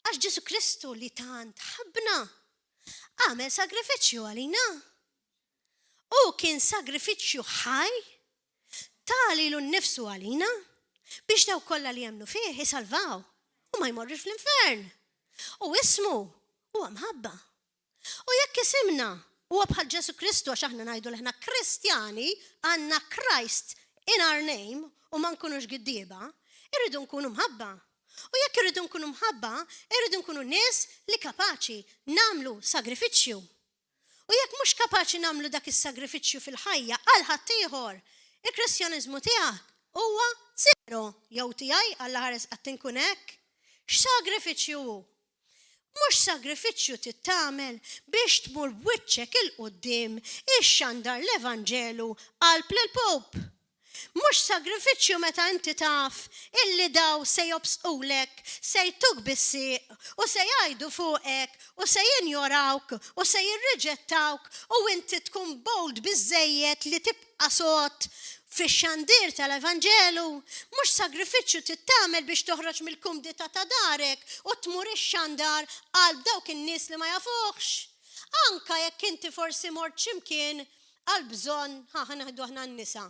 Għax Ġesu Kristu li tant ħabbna għamel sagrifiċċju għalina. Hu kien sagrifiċċju ħaj ta lilu nnifsu għalina biex dawk kollha li jemmnu fih isalvaw u ma jmorrux fl-infern. U ismu huwa mħabba. U jekk isimna huwa bħal Ġesu Kristu għax aħna ngħidu li aħna Kristjani għandna Christ in our name u ma nkunux giddieba, irridu nkunu mħabba. U jekk irridu nkunu mħabba, irridu nkunu nies li kapaċi nagħmlu sagrifiċċju. U jekk mhux kapaċi nagħmlu dak is-sagrifiċċju fil-ħajja għal ħaddieħor, il-Kristjaneżmu tiegħek huwa zero, jew tiegħi, Alla ħares qatt inkun hekk. X'sagrifiċċju hu? Mhux sagrifiċċju trid tagħmel biex tmur b'wiċċek 'il quddiem ixxandar l-Evanġelu qalb l-Pope. Mhux sagrifiċċju meta inti taf illi daw se jobsqulek, se jtuk bis-sieq u se jgħidu fuqek u se jinjorawk u se jirriġettawk u inti tkun bold biżżejjed li tibqa' sod fix-xandir tal-Evanġelu. Mhux sagrifiċċju trid tagħmel biex toħroġ mill-kumdità ta' darek u tmur ixxandar qalb dawk in-nies li ma jafuhx. Anka jekk inti forsi mort xi mkien Għal bżonn, ħa ħa naħdu aħna n-nisa.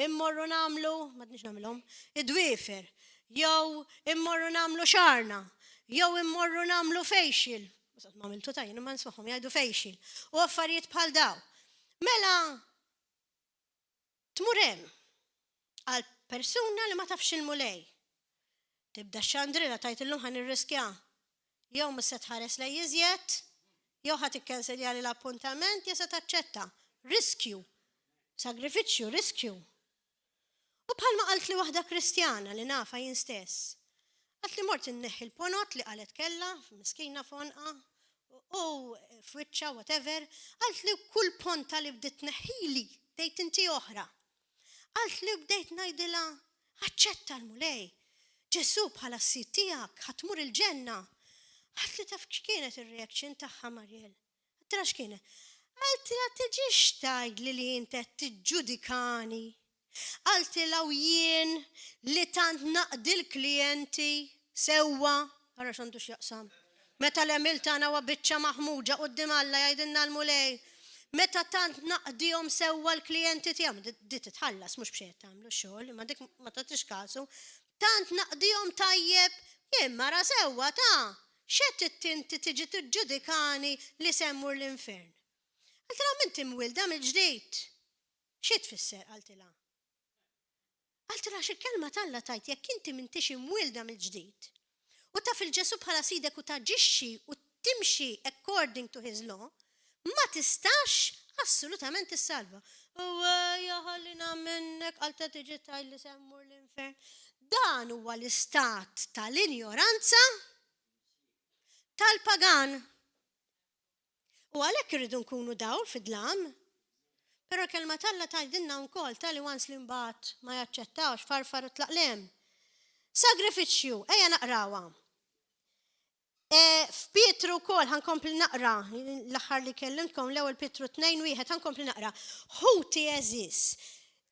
Immorru nagħmlu, m'għadniex nagħmilhom, id-dwiefer, jew immorru nagħmlu xagħarna, jew immorru nagħmlu facial. Mhux ma għamiltu ta' jien imma nismagħhom jgħidu facial. U affarijiet bħal daw. Mela tmur hemm għal persuna li ma tafx il-Mulej. Tibda xandrila tgħid illum ħa nirriskja. Jew mhux se tħares lej iżjed, jew ħa tikkenseljali l-appuntament jew se taċċetta. Riskju. Sagrifiċċju, riskju. U bħalma qaltli waħda Kristjana li nafha jien stess. Qaltli mort inneħħi l-ponot li qalet kellha, miskina f'għonqha, u f'wiċċha, whatever. Qaltli kull ponta li bdiet tneħħili, bdejt inti oħra. Qaltli u bdejt ngħidilha, aċċetta l-Mulej. Ġesù bħala s-Sid tiegħek, ħa tmur il-ġenna. Qaltli taf x'kienet ir-reaction tagħha Mariel? Qaltilha x'kienet? Qaltilha tiġix tgħidli li int qed tiġġudikani. Qaltilha u jien li tant naqdi l-klijenti sewwa, ara x'għandu x'jaqsam. Meta l-għemil tagħna huwa biċċa maħmuġa quddiem Alla jgħidilna l-Mulej, meta tant naqdihom sewwa l-klijenti tiegħu, di titħallas mhux b'xejn qed tagħmlu x-xogħol, imma dik ma tagħtix kasu, tant naqdihom tajjeb, jien mara sewwa ta', x'qed inti tiġi tiġġudikani li se mmur l-infern? Qaltilha m'inti mwielda mill-ġdid. Xi tfisser? qaltilha. Qaltilha għax il-Kelma t'Alla tgħid jekk inti m'intix imwielda mill-ġdid u taf 'il Ġesù bħala Sidek u taġixxi u timxi according to his law, ma tistax assolutament tissalva. U ejja ħallina minnek, qaltha tiġi tgħidli se mmur l-infern. Dan huwa l-istat tal-injoranza tal-pagan. U għalhekk irridu nkunu dawl fid-dlam. Però l-Kelma t'Alla tgħidilna wkoll tali once li mbagħad ma jaċċettawx farfar u tlaq 'l hemm. Sagrifiċċju, ejja naqrawha. E, F'Pietru wkoll ħankompli naqra, l-aħħar li kellimtkom l-ewwel Pietru 2 wieħed ħankompli naqra. Ħuti għeżież,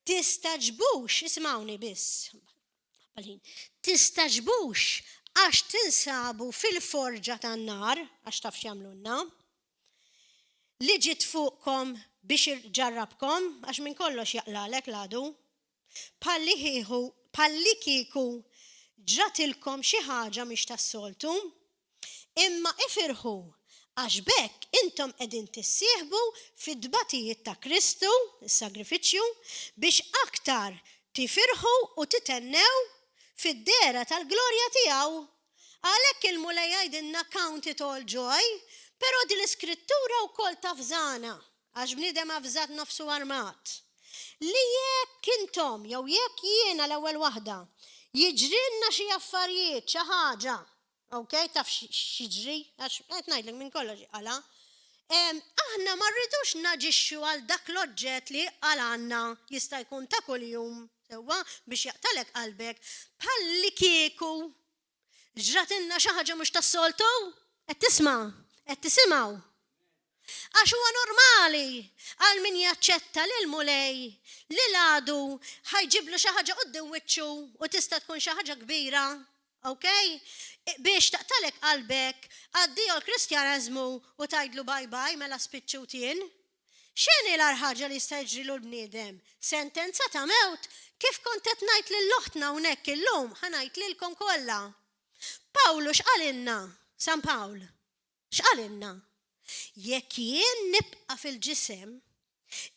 tistagħġbux, isimgħuni biss, Tistagħġbux għax tinsabu fil-forġa tan-nar, għax taf x'jagħmlulna, li ġiet fuqkom biex iġarrabkom, għax minn kollox jaqlalek l-għadu, bħallikieku ġratilkom xi ħaġa mhix tas-soltu. Imma ifirħu, għax b'hekk intom qegħdin tissieħbu fit-tbatijiet ta' Kristu, is-sagrifiċċju, biex aktar tifirħu u tithennew fid-dehra tal-glorja tiegħu. Għalhekk il-Mulej jgħidilna count it all joy, però din l-iskrittura wkoll tavżana, għax bniedem avżat nofsu armat, li jekk intom jew jekk jiena l-ewwel waħda jiġrilna xi affarijiet, xi ħaġa, Ok, taf x'jiġri, għax qed ngħidlek minn kollox għala. Aħna ma rridux naġixxu għal dak l-oġġett li għal jista' jkun ta' kuljum, sewwa biex jaqtalek qalbek, bħalli kieku ġratilna xi ħaġa mhux tas-soltu, qed tisma', qed tisimgħu. Għax huwa normali għal min jaċċetta lil Mulej li l-għadu ħa jġiblu xi ħaġa quddiem wiċċu u tista' tkun xi ħaġa kbira, ok? Biex taqtalek qalbek, addio l-Kristjaneżmu u tgħidlu bye bye mela spiċċut jien. X'inhi l-agħar ħaġa li jista' jiġrilu l-bniedem? Sentenza ta' mewt? Kif kont qed ngħid lil oħtna hawnhekk illum, ħa ngħid lilkom kollha. Pawlu x'qalilna? San Pawl. X'qalilna? Jekk jien nibqa' fil-ġisem,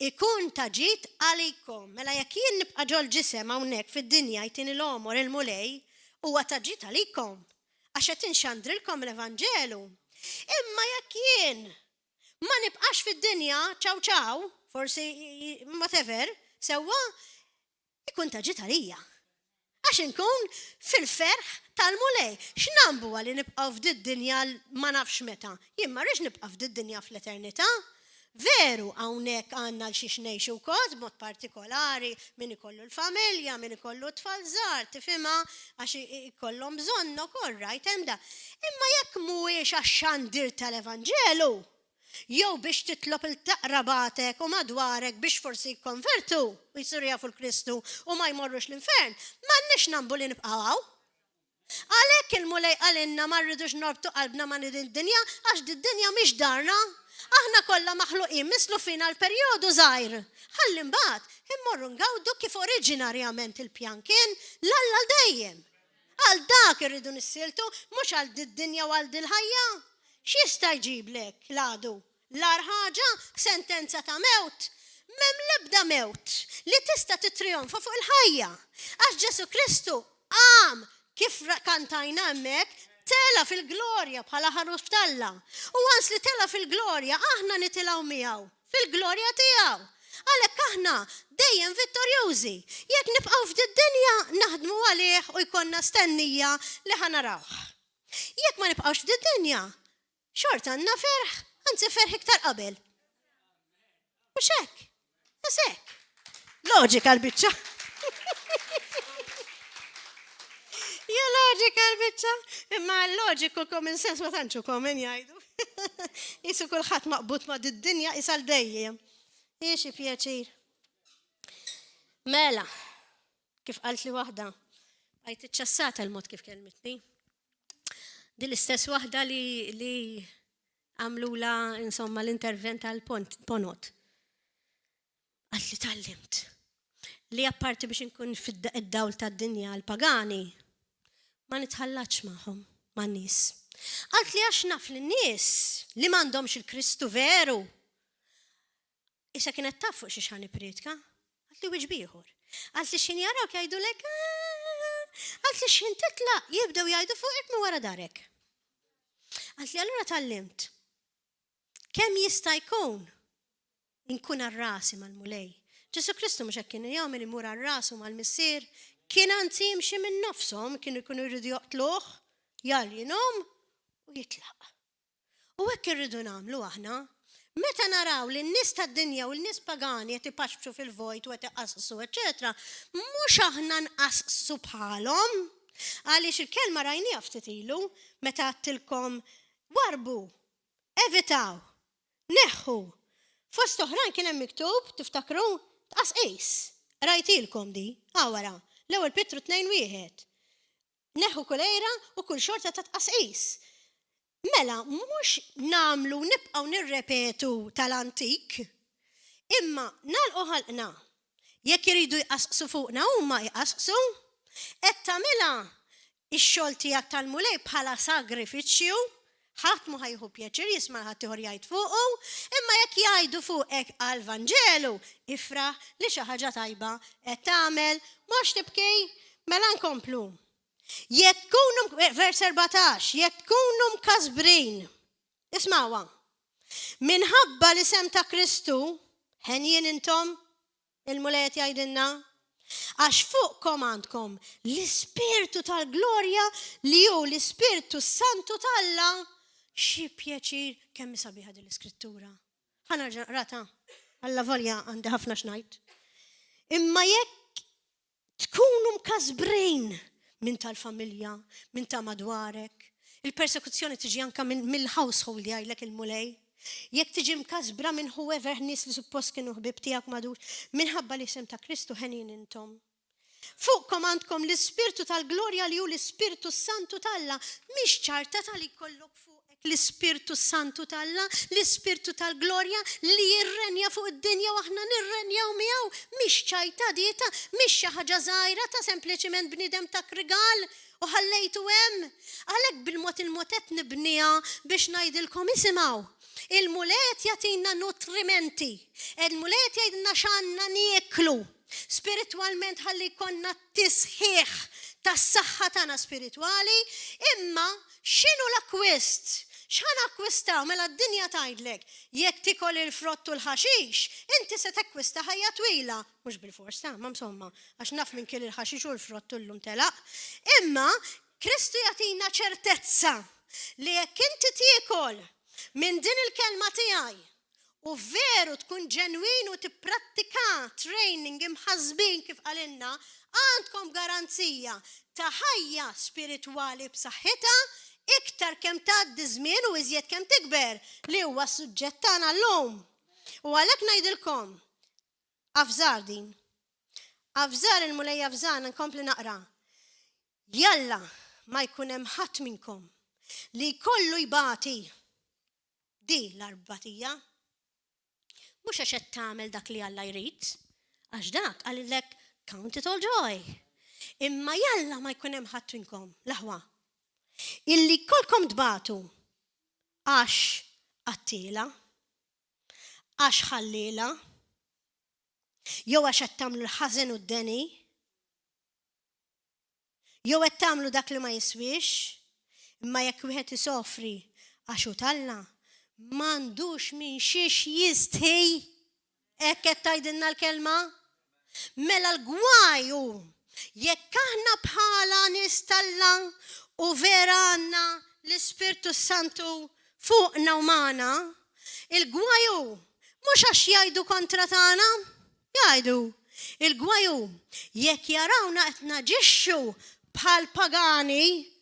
ikun ta' ġid għalikom. Mela jekk jien nibqa' ġol-ġisem hawnhekk fid-dinja jtini l-għomor il-Mulej, huwa ta' ġid għalikom, għax qed inxandrilkom l-Evanġelu. Imma jekk jien ma nibqax fid-dinja, ċaw ċaw, forsi whatever, sewwa, Ikun ta' ġid għalija. Għax inkun fil-ferħ tal-Mulej. X'nambu li nibqgħu f'did-dinja ma nafx meta. Jien ma rridx nibqa' f'did-dinja fl-eternità. Veru hawnhekk għandna għal xiex ngħixu wkoll b'mod partikolari min ikollu l-familja, min ikollu t-tfal żgħar, tifhimha għax ikollhom bżonnok, all right, hemm da. Imma jekk mhuwiex għax-xandir tal-Evanġelu, jew biex titlob 'il ta' qrabatek u madwarek biex forsi jikkonvertu u jsiru jafu 'l Kristu u ma jmorrux l-infern, m'għandniex nambu li nibqgħu hawn. Għalhekk il-Mulej qalilna ma rridux norbtu qalbna ma' din id-dinja għax did-dinja mhix darna. Aħna kollha maħluqin mislufin għal perjodu żgħir. Ħalli mbagħad immorru ngawdu kif oriġinarjament il-pjan kien l-Alla għal dejjem. Għal dak irridu nissieltu, mhux għal did-dinja u għal dil-ħajja. X'jista' jġiblek l-għadu? L-agħar ħaġa, sentenza ta' mewt. M'hemm l-ebda mewt li tista' tittrijonfa fuq il-ħajja. Għax Ġesù Kristu qam kif kantajna hemmhekk, tela' fil-glorja bħala ħaruf t'Alla. U once li tela' fil-glorja, aħna nitilgħu miegħu fil-glorja tiegħu. Għalhekk aħna dejjem vittorjużi. Jekk nibqgħu f'did-dinja naħdmu għalih u jkollna stennija li ħa narawh. Jekk ma nibqgħux f'did-dinja, xorta għandna ferħ, anzi ferħ iktar qabel. Mhux hekk? Mhux hekk. Loġika l-biċċa. Ja loġika l-biċċa, imma l-loġiku common sense ma tantxu common jgħidu. Jisu kulħadd maqbud ma' did-dinja isal dejjem. Xi pjaċir. Mela, kif qalt li waħda, għajt iċċassata l-mod kif kelmitni. Din l-istess waħda li, li għamlula insomma l-intervent għal ponot. Għalt li tallimt li apparti biex inkun fid-dawl tad-dinja għal pagani ma nitħallatx magħhom man-nies. Għalt li għax naf li n-nies li m'għandhomx il-Kristu veru Issa kienet taf fuq xiex ħa nippriedka. Qaltli wiċċ b'ieħor. Qaltli x'ħin jarawk jgħidulek ah! Qaltli x'ħin titlaq jibdew jgħidu fuqek minn wara darek. Qaltli allura tgħallimt kemm jista' jkun inkun għal rasi mal-Mulej. Ġesu Kristu mhux hekk kien jagħmel imur għal rasu mal-Missier, kien anzi jimxi minn nofshom, kienu jkunu jridu joqtluh, jaljinom u jitlaq. U hekk irridu nagħmlu aħna. Meta naraw li n-nies tad-dinja u l-nies pagani qed ipaxpxu fil-vojt u qed iqasqsu, eċċetera, mhux aħna nqasqsu bħalhom. Għaliex il-kelma rajnieha ftit ilu meta għedtilkom warrbu, evitaw, neħħu. Fost oħrajn kien hemm miktub, tiftakru, tqasqis. Qrajtilkom di, hawn wara, l-Ewwel Pietru 2 wieħed. Neħħu kull għira u kull xorta ta' tqasqis. Mela, mhux nagħmlu u nibqgħu nirrepetu tal-antik, imma nagħlqu ħalqna. Jekk iridu jqasqsu fuqna huma jqasqsu. Qed tagħmilha x-xogħol tiegħek tal-Mulej bħala sagrifiċċju, ħadd mhu ħa jieħu pjaċir jisma' 'l ħaddieħor jgħid fuqu, imma jekk jgħidu fuqek għall-Vanġelu, ifraħ li xi ħaġa tajba qed tagħmel. Mhux tibki? Mela nkomplu. Jekk tkunu, vers 14, jekk tkunu mkasbrin, ismawha, minħabba l-isem ta' Kristu, henjin intom, il-Mulej qed jgħidilna, għax fuqkom għandkom l-Ispirtu tal-glorja li hu l-Ispirtu Santu t'Alla. Xi pjaċir kemm sabiħa din l-iskrittura. Ħa nerġa' naqrata. Alla volja għandi ħafna x'ngħid. Imma jekk Tkunu mkasbrin minn tal-familja, minn ta' madwarek. Il-persekuzzjoni tiġi anka mill-household jgħidlek il-Mulej. Jekk tiġi mkasbra minn whoever nies li suppost kienu ħbieb tiegħek madux, minħabba l-isem ta' Kristu henjin intom. Fuqkom għandkom l-Ispirtu tal-glorja li hu l-Ispirtu Santu t'Alla. Mhix ċarta tal jkollok fuq L-Ispirtu Santu t'Alla, l-Ispirtu tal-glorja li jirrenja fuq id-dinja u aħna nirrenjaw miegħu, mhix ċajta dieta, mhix xi ħaġa żgħira ta' sempliċiment bniedem tak rigal u ħallejtu hemm. Għalhekk bil-mod il-mod qed nibniha biex ngħidilkom isimgħu. Il-Mulej qed jagħtina nutrimenti. Il-Mulej qed jgħidilna x'għandna nieklu spiritwalment ħalli jkollna t-tisħiħ tas-saħħa tagħna spiritwali, imma x'inhu l-akkwist? X'ħa nakkwistaw? Mela d-dinja tgħidlek, jekk tikol il-frott u l-ħaxix, inti se takkwista ħajja twila. Mhux bilfors ta, ma insomma, għax naf min kiel il-ħaxix u l-frott u llum telaq. Imma Kristu jagħtina ċertezza li jekk inti tiekol minn din il-kelma tiegħi, u veru tkun ġenwin u tipprattika training imħassbin kif qalilna, għandkom garanzija ta' ħajja spiritwali b'saħħitha iktar kemm tgħaddi żmien u iżjed kemm tikber, li huwa s-suġġett tagħna llum. U għalhekk ngħidilkom, avżar din. Avżar il-Mulej avżana nkompli naqra. Jalla ma jkun hemm ħadd minnkom li jkollu jbati Di l-arbatija. Mhux għax qed tagħmel dak li Alla jrid, għax dak qalilek count it all joy. Imma jalla ma jkun hemm ħadd minnkom, l-aħwa, illi jkollkom tbatu għax qattiela, għax ħalliela, jew għax qed tagħmlu l-ħażen u d-deni, Jew qed tagħmlu dak li ma jiswiex, imma jekk wieħed isofri għax hu t'Alla, m'għandux minn xiex jistħi. Hekk qed tgħidilna l-kelma? Mela l-gwaj hu jekk aħna bħala nies t'Alla u vera għandna l-Ispirtu s-Santu fuqna u magħna, il-gwaj hu mhux għax jgħidu kontra tagħna, jgħidu. Il-gwaj hu jekk jarawna qed naġixxu bħal pagani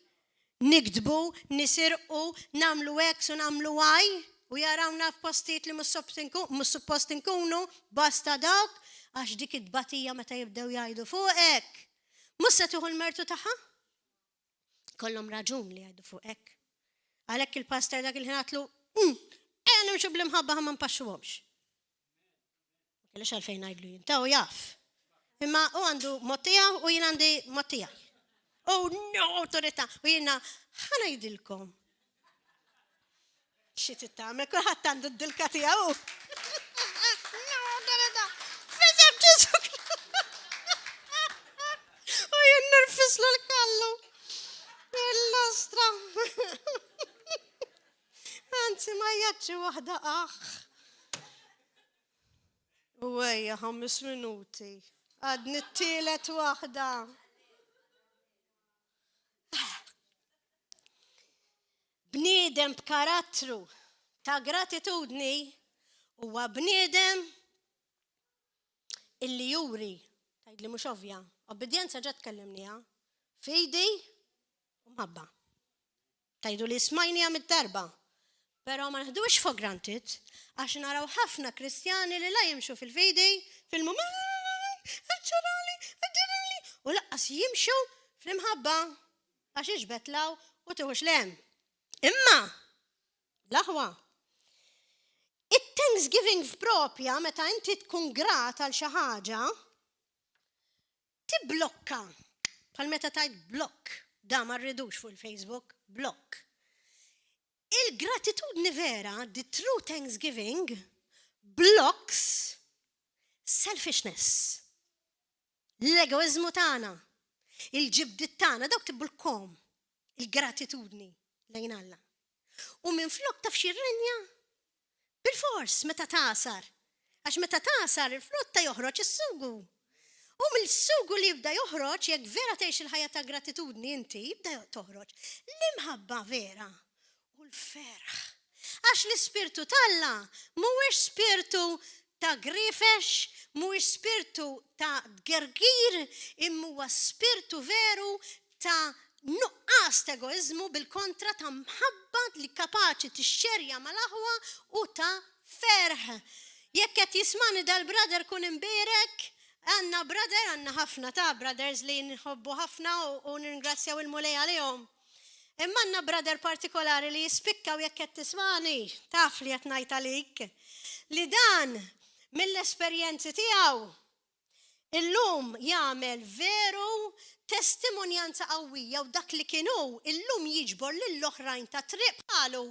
Nigdbu, nisirqu, nagħmlu X u nagħmlu Y, u jarawna f'postijiet li mhux suppost inkunu, basta dawk, għax dik it-tbatija meta jibdew jgħidu fuqek, mhux se tieħu l-mertu tagħha? Kollhom raġun li jgħidu fuqek. Għalhekk il-pastor dak il-ħin għatlu, mm, ejja nimxu bl-imħabba ħa ma npaxxuhomx. Ma kellix għalfejn ngħidlu jien, ta' u jaf. Imma u għandu mod tiegħu u jien għandi mod tiegħi. Oh no, awtorità. U jiena ħa ngħidilkom. Xi titgħamel, kulħadd għandu d-dilka tiegħu. No, awtorità. Fisem Ġesu. U jien nirfislu l-kallu. Il-lostra. Anzi, ma jgħadx waħda aħ. U ejja, ħammis minuti. Għadni t-tielet waħda. Bniedem b'karattru ta' gratitudni huwa bniedem illi juri, tgħidli mhux ovvja, obbedjenza ġa tkellimniha, fidi u mħabba. Tgħidu li smajniha mid-darba, però ma neħduhiex for granted għax naraw ħafna Kristjani li la jimxu fil-fidi, fil-mument, ġarali, ġarali, u laqqas jimxu fl-imħabba għax iġbed law u tiħux lem. Imma, l-aħwa, it-thanksgiving propja meta inti tkun grat għal xi ħaġa, Tibblokka, bħal meta tgħid block, da ma rridux fuq il-Facebook, block. Il-gratitudni vera, the true thanksgiving, blocks selfishness. L-egoizmu tagħna, il-ġibdiet tagħna, dawk tibblokkhom il-gratitudni lejn Alla. U minflok taf xi renja? Bilfors meta tagħsar. Għax meta tagħsar il-frotta joħroġ is-sugu. U mill-sugu li jibda joħroġ, jekk vera tgħix il-ħajja ta' gratitudni inti, jibda toħroġ l-imħabba vera u l-ferħ. Għax l-Ispirtu t'Alla mhuwiex spirtu ta' grifex, mhuwiex spirtu ta' tgergir, imma huwa spirtu veru ta' nuqqas ta' egoiżmu, bil-kontra ta' mħabba li kapaċi tixxerja mal-aħwa u ta' ferħ. Jekk qed jismagħni dal-brother kun imbierek, għandna brother, għandna ħafna ta' brothers li nħobbu ħafna u nirringrazzjaw il-Mulej għalihom. Imma għandna brother partikolari li jispikka u jekk qed tismagħni, taf li qed ngħid għalik, li dan mill-esperjenzi tiegħu Illum jagħmel veru testimonjanza qawwija u dak li kien hu, illum jiġbor lill-oħrajn tat-triq bħalu.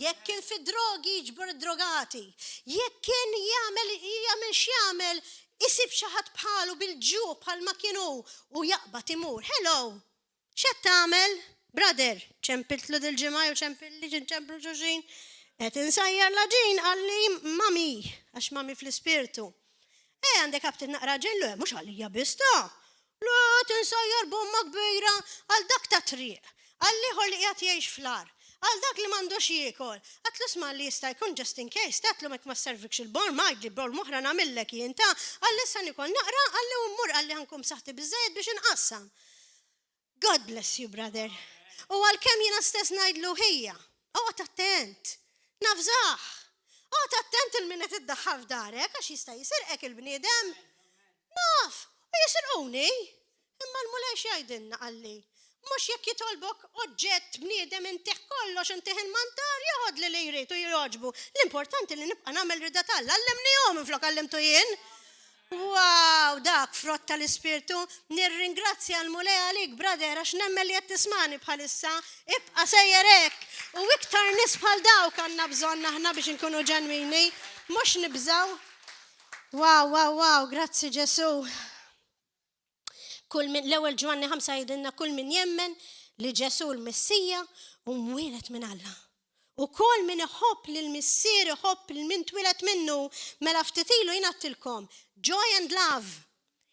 Jekk kien fid-drogi jiġbor id-drogati. Jekk kien jagħmel jagħmel x'jagħmel, isib xi ħadd bħalu bil-ġuħ bħalma kien hu u jaqbad imur. Hello! X'qed tagħmel? Brother, ċempiltlu dil-ġimgħa jew ċempilli ċemplu xulxin. Qed insajjar l-għaġin qalli mami, għax mami fl-ispirtu. Eh, għandek aptit naqra għaġin? Le, mhux għalija biss ta. Le, qed insajjar bomma kbira għal dak ta' triq, għall-ieħor li qiegħed jgħix fl-għar, għal dak li m'għandux jiekol. Għedtlu isma' li jista' jkun just in case, ta' għedtlu mek ma sservikx il-borma, għidli borma oħra nagħmillek jien ta' qalli issa niekol naqra, qalli u mmur qalli ħa nkun b'saħħti biżżejjed biex inqassam. God bless you, brother. U għalkemm jiena stess ngħidlu ħija, oqgħod attent. Nafżah. Oqgħod attent il min qed iddaħħal f'darek għax jista' jisirqek il-bniedem. Naf, u jisirquni. Imma l-Mulej x'jgħidilna qalli? Mhux jekk jitolbok oġġett bniedem intih kollox intih il-mantar joħodli li jrid u jogħġbu. L-importanti li nibqa' nagħmel rida t'Alla. Għallimnihom minflok għallimtu jien. Wow, dak frott tal-Ispirtu. Nirringrazzja l-Mulej għalik, brother, għax nemmen li qed tismani bħalissa. Ibqa' sejjer hekk. U iktar nies bħal dawk għandna bżonn aħna biex inkunu ġenwini, mhux nibżgħu. Wow, wow, wow, grazzi Ġesu. Kull min l-ewwel Ġwanni 5 jgħidilna kull min jemmen li Ġesu l-Messija u mwieled minn Alla. Ukoll min iħobb lill-Missier iħobb lil min twieled minnu. Mela ftit ilu jien għedtilkom, joy and love.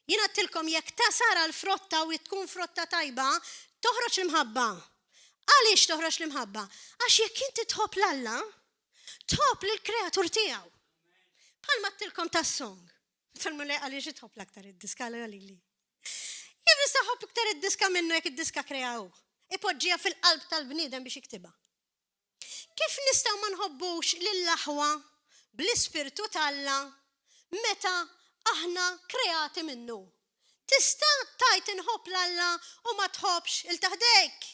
Jien għedtilkom jekk tasar għall-frotta u tkun frotta tajba, toħroġ l-imħabba. Għaliex toħroġ l-imħabba? Għax jekk inti tħobb 'l Alla, tħobb lill-kreatur tiegħu. Bħalma għedtilkom tas-song. Tal-Mulej għaliex tħobb l-aktar id-diska għalili. Jien nista' ħobb iktar id-diska minnu jekk id-diska kreaha hu. Ipoġġiha fil-qalb tal-bniedem biex jiktibha. Kif nistgħu ma nħobbux lill-aħwa bl-ispirtu t'Alla meta aħna kreati minnu? Tista' tgħid inħobb 'l Alla u ma tħobbx 'il ta' ħdejk?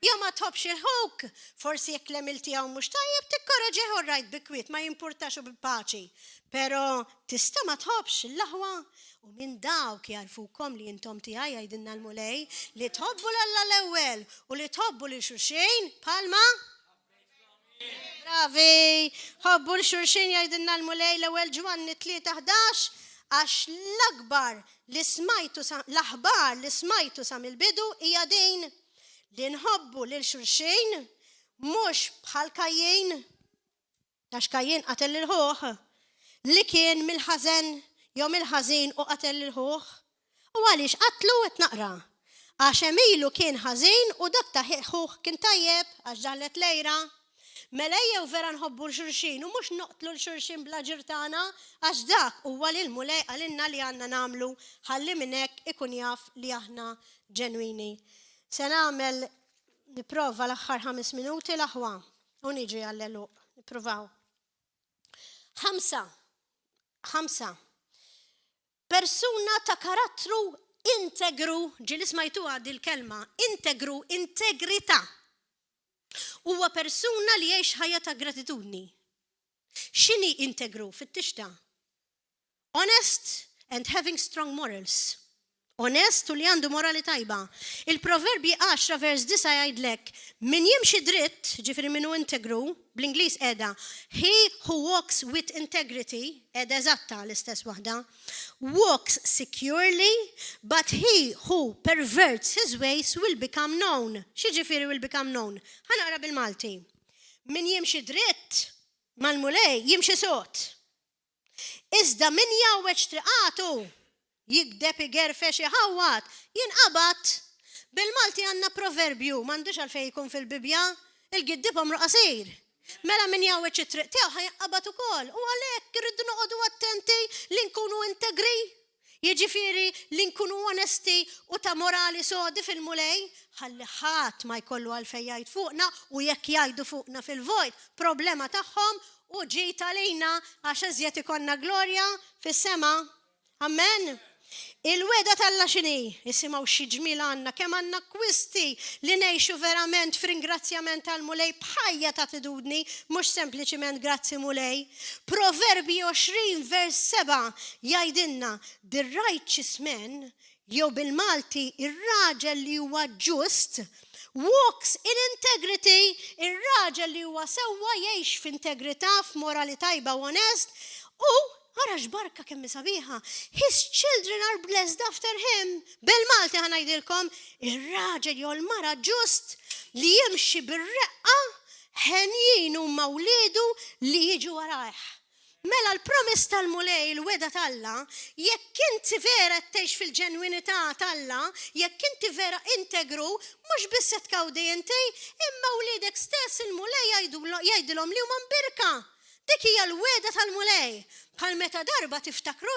Jew ma tħobbx 'il ħuk? Forsi jekk l-għemil tiegħu mhux tajjeb tikkoreġih all right bi kwiet ma jimpurtax u bil-paċi. Però tista' ma tħobbx l-aħwa? U minn dawk jagħrfukom li intom tiegħi jgħidilna l-Mulej, li tħobbu 'l Alla l-ewwel u li tħobbu lil xulxin bħalma Bravi! Ħobbu 'l xulxin jgħidilna l-Mulej l-ewwel Ġwanni 3:11 għax l-akbar li smajtu l-aħbar li smajtu sa mill-bidu hija din li nħobbu lil xulxin mhux bħal Kajjin għax Kajjin qatel lil ħuh li kien mill-ħażen jew mill-ħażin u qatel lil ħuh. U għaliex qatlu qed naqra? Għax għemilu kien ħażin u dak ta' ħuh kien tajjeb, għax daħlet l-għira. Mela ejjew vera nħobbu 'l xulxin u mhux noqtlu 'l xulxin bl-aġir tagħna, għax dak huwa li l-Mulej qalilna li għandna nagħmlu ħalli minn hekk ikun jaf li aħna ġenwini. Se nagħmel nipprova l-aħħar ħames minuti l-aħwa u niġi għall-għeluq. Nippruvaw. Ħamsa. Ħamsa. Persuna ta' karattru integru, ġieli smajtuha dil-kelma, integru, integrità. Huwa persuna li jgħix ħajja ta' gratitudni. X'inhi integru? Fittixtha. Honest and having strong morals. Onest u li għandu morali tajba. Il-Proverbji 10 vers 9 jgħidlek, min jimxi dritt, ġifieri min hu integru, bl-Ingliż qiegħda, he who walks with integrity, qiegħda eżatta l-istess waħda, walks securely, but he who perverts his ways will become known. X'jiġifieri will become known? Ħa naqra bil-Malti. Min jimxi dritt mal-Mulej jimxi sod. Iżda min jgħawweġ triqatu, jigdeb, igerfex, iħawwad, jinqabad. Bil-Malti għandna proverbju, m'għandux għalfejn jkun fil-Bibbja, il-giddieb għomru qasir. Mela min jgħawweġ it-triq tiegħu ħa jinqabad ukoll. U għalhekk irridu noqogħdu attenti li nkunu integri. Jiġifieri li nkunu onesti u ta' morali sodi fil-Mulej, ħalli ħadd ma jkollu għalfejn jgħid fuqna u jekk jgħidu fuqna fil-vojt, problema tagħhom u ġid għalina għax iżjed ikollna glorja fis-sema. Amen? Il-wegħda t'Alla x'inhi? Isimgħu xi ġmiel għandna, kemm għandna akkwisti li ngħixu verament f'ringrazzjament għall-Mulej b'ħajja ta' attitudni, mhux sempliċiment grazzi Mulej. Proverbji 20 vers 7 jgħidilna the righteous man jew bil-Malti ir-raġel li huwa ġust walks in integrity, ir-raġel li huwa sewwa jgħix f'integrità, f'morali tajba u onest u ara x'barka kemm hi sabiħa, his children are blessed after him. Bil-Malti ħa ngħidilkom, ir-raġel jew l-mara ġust li jimxi bir-reqqa henjin huma wliedu li jiġu warajh. Mela l-promise tal-Mulej, il-wegħda t'Alla, jekk inti vera qed tgħix fil-ġenwinità t'Alla, jekk inti vera integru, mhux biss se tgawdi inti, imma wliedek stess il-Mulej jgħidilhom li huma mbierka. Dik hija l-wegħda tal-Mulej. Bħal meta darba tiftakru,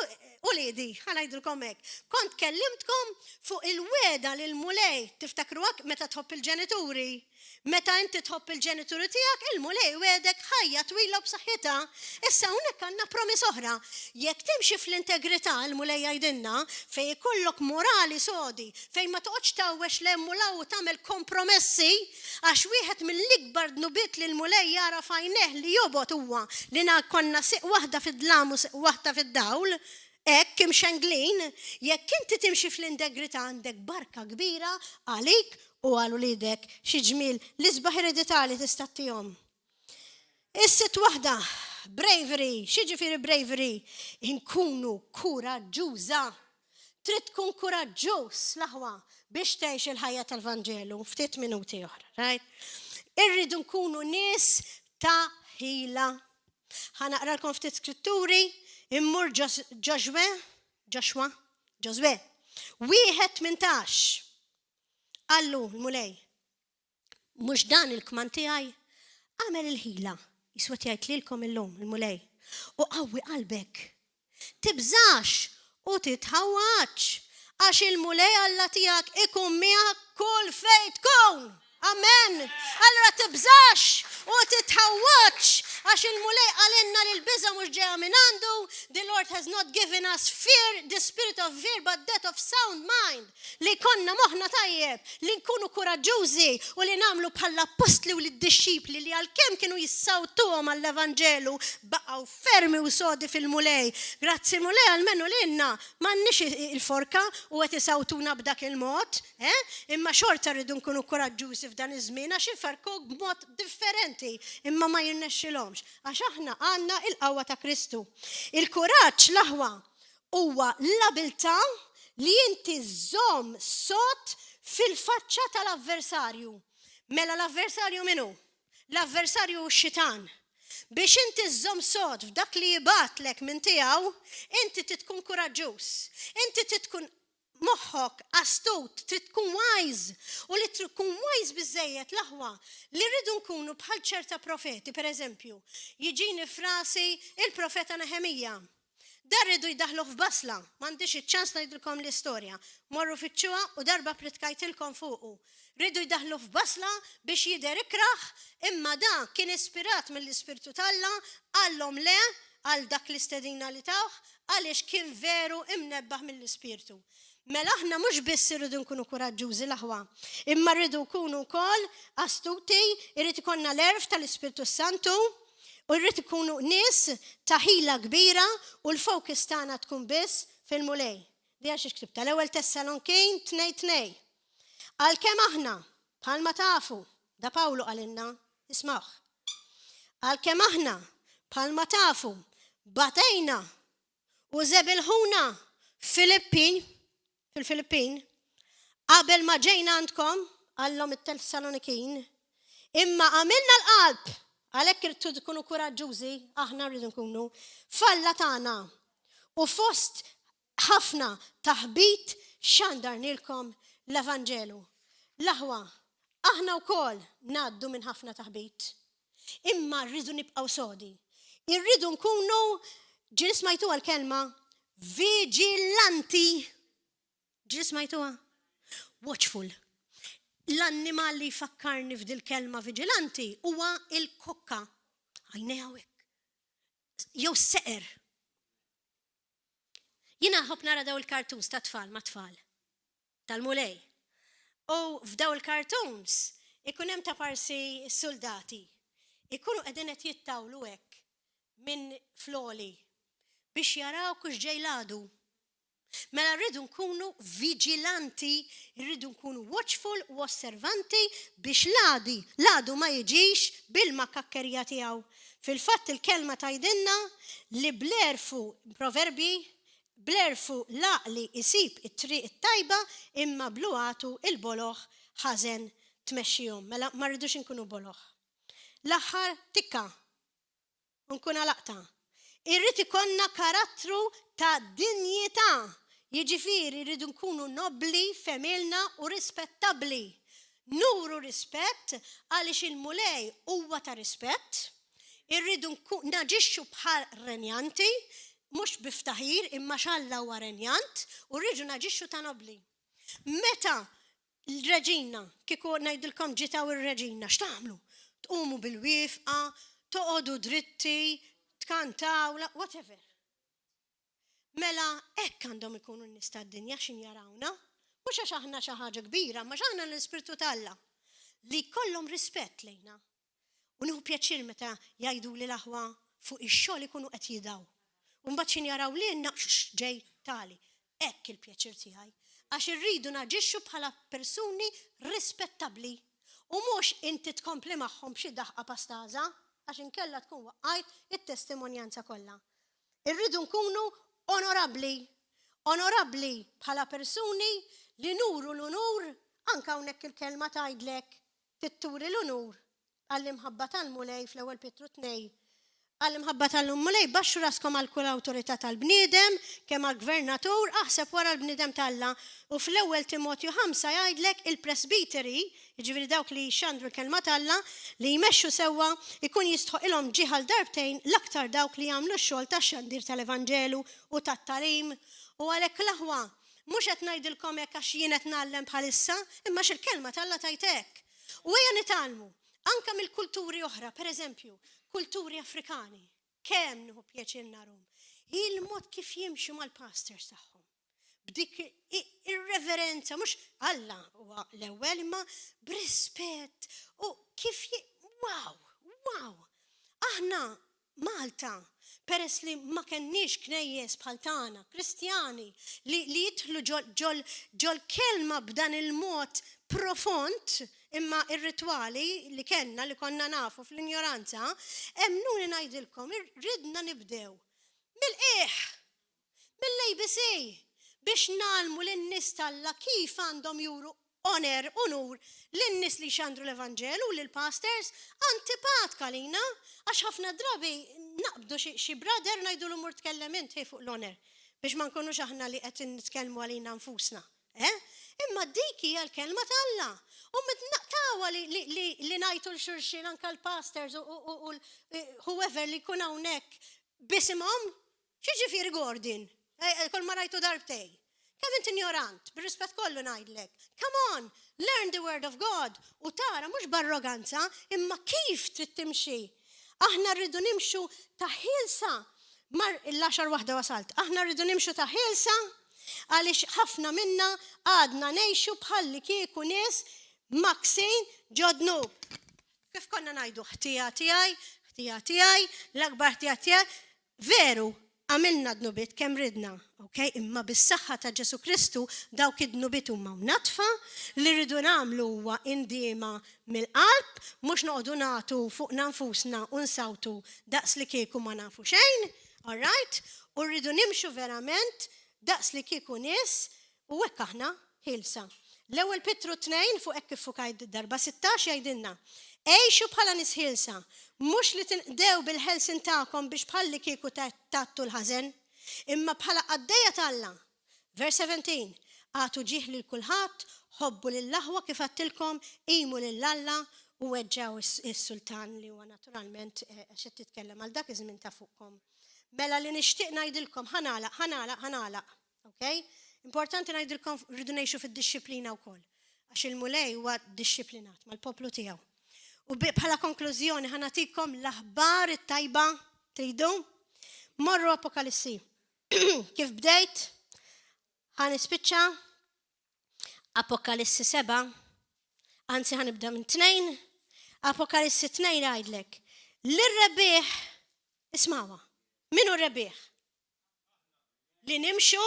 uliedi, ħa ngħidilkom hekk, kont kellimtkom fuq il-wegħda li l-Mulej, tiftakruha meta tħobb il-ġenituri? Meta inti tħobb il-ġenituri tiegħek, il-Mulej iwegħdek ħajja twila u b'saħħitha. Issa hawnhekk għandna promise oħra. Jekk timxi fl-integrità, il-Mulej jgħidilna, fejn ikollok morali sodi, fejn ma toqgħodx tgħawweġ 'l hemm u 'l hawn u tagħmel kompromessi, Għax wieħed mill-ikbar dnubiet li l-Mulej jara f'għajnejh li jobgħod huwa li jkollna sieq waħda fid-dlam u sieq waħda fid-dawl, hekk imxenglin. Jekk inti timxi fl-integrità għandek barka kbira għalik u għal uliedek. Xi ġmiel, l-isbaħ eredità li tista' ttihom. Is-sitt waħda, bravery. X'jiġifieri bravery? Inkunu kuraġġuża. Trid tkun kuraġġuż, l-aħwa, biex tgħix il-ħajja tal-Vanġelu. Ftit minuti oħra, right? Irridu nkunu nies ta' ħila. Ħa naqralkom ftit skritturi, immur Ġożwè, Joshua, Ġożwè, 1:18. Qallu l-Mulej, Mhux dan il-kmand tiegħi? Agħmel il-ħila, jiswa jgħid lilkom illum il-Mulej, u qawwi qalbek. Tibżax u titħawwadx, għax il-Mulej Alla tiegħek ikun miegħek kull fejn tkun. Amen. Allura tibżax u titħawwadx għax il-Mulej qalilna li l-biża mhux ġejja minn għandu. The Lord has not given us fear, the spirit of fear, but that of sound mind. Li jkollna moħħna tajjeb, li nkunu kuraġġużi u li nagħmlu bħall-appostli u lid-dixxipli li għalkemm kienu jissawtuhom għall-Evanġelu, baqgħu fermi u sodi fil-Mulej. Grazzi Mulej almenu lilna m'għandniex il-forka u qed isawtuna b'dak il-mod, eh? Imma xorta rridu nkunu kuraġġużi f'dan iż-żmien għax ifarkuk b'mod differenti imma ma jirnexxilhomx għax aħna għandna il-qawwa ta' Kristu. Il-kuraġġ l-aħwa huwa l-abiltà li inti żżomm sod fil-faċċa tal-avversarju. Mela l-avversarju min hu? L-avversarju hu x-xitan. Biex inti żżomm sod f'dak li jibgħatlek minn tiegħu, inti trid tkun kuraġġuż. Inti trid tkun moħħok astut, trid tkun wise. U li tkun wise biżejjed l-aħwa li rridu nkunu bħal ċerta profeti, per eżempju, jiġini f'rasi il-profeta Neħemija. Dan riedu jdaħħluh f'basla. M'għandix iċ-ċans ngħidilkom l-istorja. Morru fittxuha u darba ppritkajtilkom fuqu. Riedu jdaħħluh f'basla biex jidher ikrah, imma dan kien ispirat mill-Ispirtu t'Alla, qallhom le għal dak l-istedina li tawh, għaliex kien veru imnebbaħ mill-Ispirtu. Mela aħna mhux biss irridu nkunu kuraġġużi l-aħwa, imma rridu nkunu wkoll astuti, irid ikollna l-għerf tal-Ispirtu s-Santu, U rrid ikunu nies ta' ħila kbira u l-focus tagħna tkun biss fil-Mulej. Di għax ktibta l-ewwel Tessalonkin 2:2. Għalkemm aħna, bħalma tafu, da Pawlu qalilna, ismawh. Għalkemm aħna, bħalma tafu, batejna u żebilħuna Filippi, fil-Filippin, qabel ma ġejna għandkom, qallhom it-Tessalonikin, imma għamilna l-qalb, għalhekk irtu tkunu kuraġġużi, aħna rridu nkunu, falla tagħna. U fost ħafna taħbit xandarnilkom l-Evanġelu. L-aħwa, aħna wkoll ngħaddu minn ħafna taħbit. Imma rridu nibqgħu sodi. Irridu nkunu, ġieli smajtuha l-kelma, viġilanti. Ġieli smajtuha? Watchful. L-annimal li jfakkarni f'dil kelma viġilanti huwa il-kokka. Għajnejha hekk. Jew seqer. Jiena nħobb nara daw il-cartoons ta' tfal ma' tfal. Tal-Mulej. U f'daw il-cartoons ikun hemm ta' parsi s-suldati. Ikunu qegħdin qed jittawlu hekk minn fl-għoli biex jaraw kux ġej l-għadu. Mela rridu nkunu viġilanti, rridu nkunu watchful u osservanti biex l-għadi, l-għadu ma jiġix bil-makakkerija tiegħu. Fil-fatt il-kelma tgħidilna li bl-għerf, Proverbji, Bl-għerf l-għaqli jsib it-triq it-tajba imma bl-uatu il-boloh ħażen tmexxihom. Mela ma rridux inkunu boloh. L-aħħar tikka u nkun għalaqtha. Irrid ikollna karattru ta' dinjità. Jiġifieri rridu nkunu nobbli f'għemilna u rispettabbli. Nuru rispett għaliex il-Mulej huwa ta' rispett. Irridu naġixxu bħal renjanti, mhux bi ftaħir imma għax Alla huwa renjant u rridu naġixxu ta' nobbli. Meta l-reġina, kieku ngħidilkom ġiet hawn ir-reġina, x'tagħmlu? Tqumu bil-wieqfa, toqogħdu dritti, tkantaw, whatever. Mela hekk għandhom ikunu n-nies tad-dinja x'in jarawna. Mhux għax aħna xi ħaġa kbira, imma għax aħna l-Ispirtu t'Alla li jkollhom rispett lejna. U nieħu pjaċir meta jgħiduli l-aħwa fuq ix-xogħol ikunu qed jidgħu. U mbagħad x'in jaraw lilna ġej tali. Hekk il-pjaċir tiegħi. Għax irridu naġixxu bħala persuni rispettabbli. U mhux inti tkompli magħhom b'xi daħqa pastaża, għax inkella tkun waqqajt it-testimonjanza kollha. Irridu nkunu onorabbli. Onorabbli bħala persuni li nuru l-unur, anke hawnhekk il-kelma tgħidlek trid turi l-unur. Għall-imħabba tal-Mulej fl-ewwel Pietru 2. Għall-imħabba tal-Mulej baxxu raskom għal kull awtorità tal-bniedem, kemm għall-gvernatur, aħseb wara l-bniedem t'Alla. U fl-ewwel Timotju 5 jgħidlek il-presbiteri, jiġifieri dawk li jxandru l-kelma t'Alla, li jmexxu sewwa, ikun jistħoqilhom ġieħ għal darbtejn l-aktar dawk li jagħmlu x-xogħol tax-xandir tal-Evanġelu u tat-tagħlim. U għalhekk l-aħwa, mhux qed ngħidilkom hekk għax jien qed ngħallem bħalissa, imma għax il-kelma t'Alla tgħid hekk. U ejja nitgħallmu anke mill-kulturi oħra, per eżempju, kulturi Afrikani. Kemm nieħu pjaċir narhom. Il-mod kif jimxu mal-pastors tagħhom. B'dik ir-reverenza, mhux Alla huwa l-ewwel, imma b'rispett u kif wow, wow. Aħna Malta, peress li ma kenniex knejjes bħal tagħna, Kristjani, li, li jidħlu ġol-kelma b'dan il-mod profond, imma ir-ritwali li kellna, li konna nafu fl-injoranza, emmnuni ngħidilkom, ridna nibdew mill-qiegħ, mill-ABC, biex ngħallmu lin-nies t'Alla kif għandhom juru honor, unur, lin-nies li jxandru l-Evanġelu u lill-pastors, antipatka għalina, għax ħafna drabi naqbdu xi brother u ngħidulu mur tkellem int hi fuq l-honor, biex ma nkunux aħna li qed nitkellmu għalina nfusna. Eh? Imma dik hija l-kelma t'Alla. U naqtgħuha li, li, li, li ngħidu 'l xulxin anke l-pastors u, u, u, u whoever li jkun hawnhekk b'isimhom. X'jiġifieri Gordon? Kull ma rajtu darbtej. Kemm int injorant, bir-rispett kollu ngħidlek. Come on, learn the word of God u tara mhux b'arroganza imma kif trid timxi. Aħna rridu nimxu ta' ħielsa. Mar l-għaxar waħda wasalt. Aħna rridu nimxu ta' ħielsa għaliex ħafna minna għadna ngħixu bħallikieku nies mgħakksin ġo dnub. Kif konna ngħidu ħtija tiegħi, ħtija tiegħi, l-akbar ħtija tiegħi. Veru, għamilna dnubiet kemm ridna, ok? Imma bis-saħħa ta' Ġesù Kristu dawk id-dnubiet huma mnaddfa, li rridu nagħmlu huwa indiema mill-qalb, mhux noqogħdu nagħtu fuqna nfusna u nsawtu daqs li kieku ma nafu xejn, all right? U rridu nimxu verament daqs li kieku nies, u hekk aħna, ħielsa. L-Ewwel Pietru 2, fuq hekk iffukajt darba 16 jgħidilna, Għixu bħala nies ħielsa, mhux li tinqdew bil-ħelsien tagħkom biex bħallikieku tgħattu l-ħażen, imma bħala qaddejja t'Alla. Vers 17, Agħtu ġieħ lil kulħadd, ħobbu lill-aħwa kif għedtilkom, qimu lil Alla u weġġgħu s-sultan li huwa naturalment għax qed titkellem għal dak iż-żmien ta' fuqkom. Mela li nixtieq ngħidilkom, ħa nagħlaq, ħa nagħlaq, ħa nagħlaq. Ok? Importanti ngħidilkom rridu ngħixu fid-dixxiplina wkoll. Għax il-Mulej huwa dixxiplinat mal-poplu tiegħu. U bħala konklużjoni ħa nagħtikom l-aħbar it-tajba tridu? Morru Apokalissi. Kif bdejt? Ħa nispiċċa Apokalissi 7, anzi ħa nibda minn 2, Apokalissi 2 jgħidlek, l-rebbieħ, ismawa, min hu rebbieħ? Li nimxu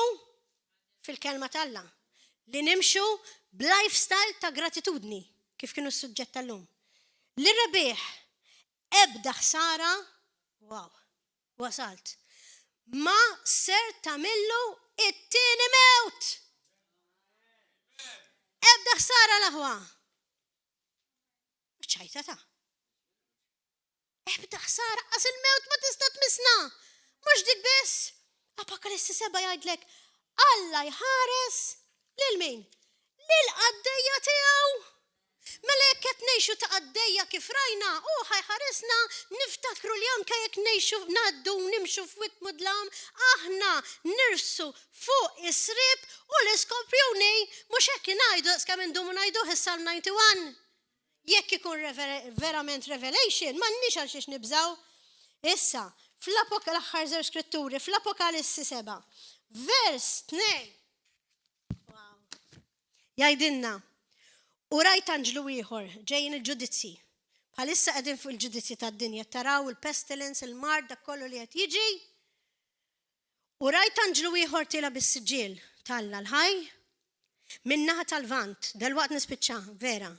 fil-kelma t'Alla. Li nimxu b'lifestyle ta' gratitudni, kif kienu s-suġġett tal-lum. Li rebbieħ ebda ħsara, wow, wasalt, ma ser tagħmillu it-tieni mewt. Ebda ħsara l-aħwa. ċajta ta' Ebda ħsara qas il-mewt ma tista' tmissna. Mhux dik biss. Apokalissi seba' jgħidlek Alla jħares lil min? Lil qaddejja tiegħu. Mela jekk qed ngħixu ta' qaddejja kif rajna, hu ħajħaresna niftakru li anke jekk ngħixu ngħaddu nimxu f'wied mudlam, aħna nirfsu fuq is-sriep u l-iskorpjuni, mhux hekk ingħidu daqskemm indumu ngħiduh is-Salm 91. Jekk ikun verament revelation, m'għandniex għal xiex nibżgħu. Issa, fl-Apok l-aħħar żewġ skritturi, fl-Apokalissi 7, vers 2. Wow. Jgħidilna, u rajt anġlu ieħor ġejjin il-ġudizzji. Bħalissa qegħdin fuq il-ġudizzji tad-dinja, taraw il-pestilence, il-mard, dak kollu li qed jiġi. U rajt anġlu ieħor tiela' bis-siġill t'Alla l-ħaj min-naħa tal-Lvant, delwaqt nispiċċa, vera,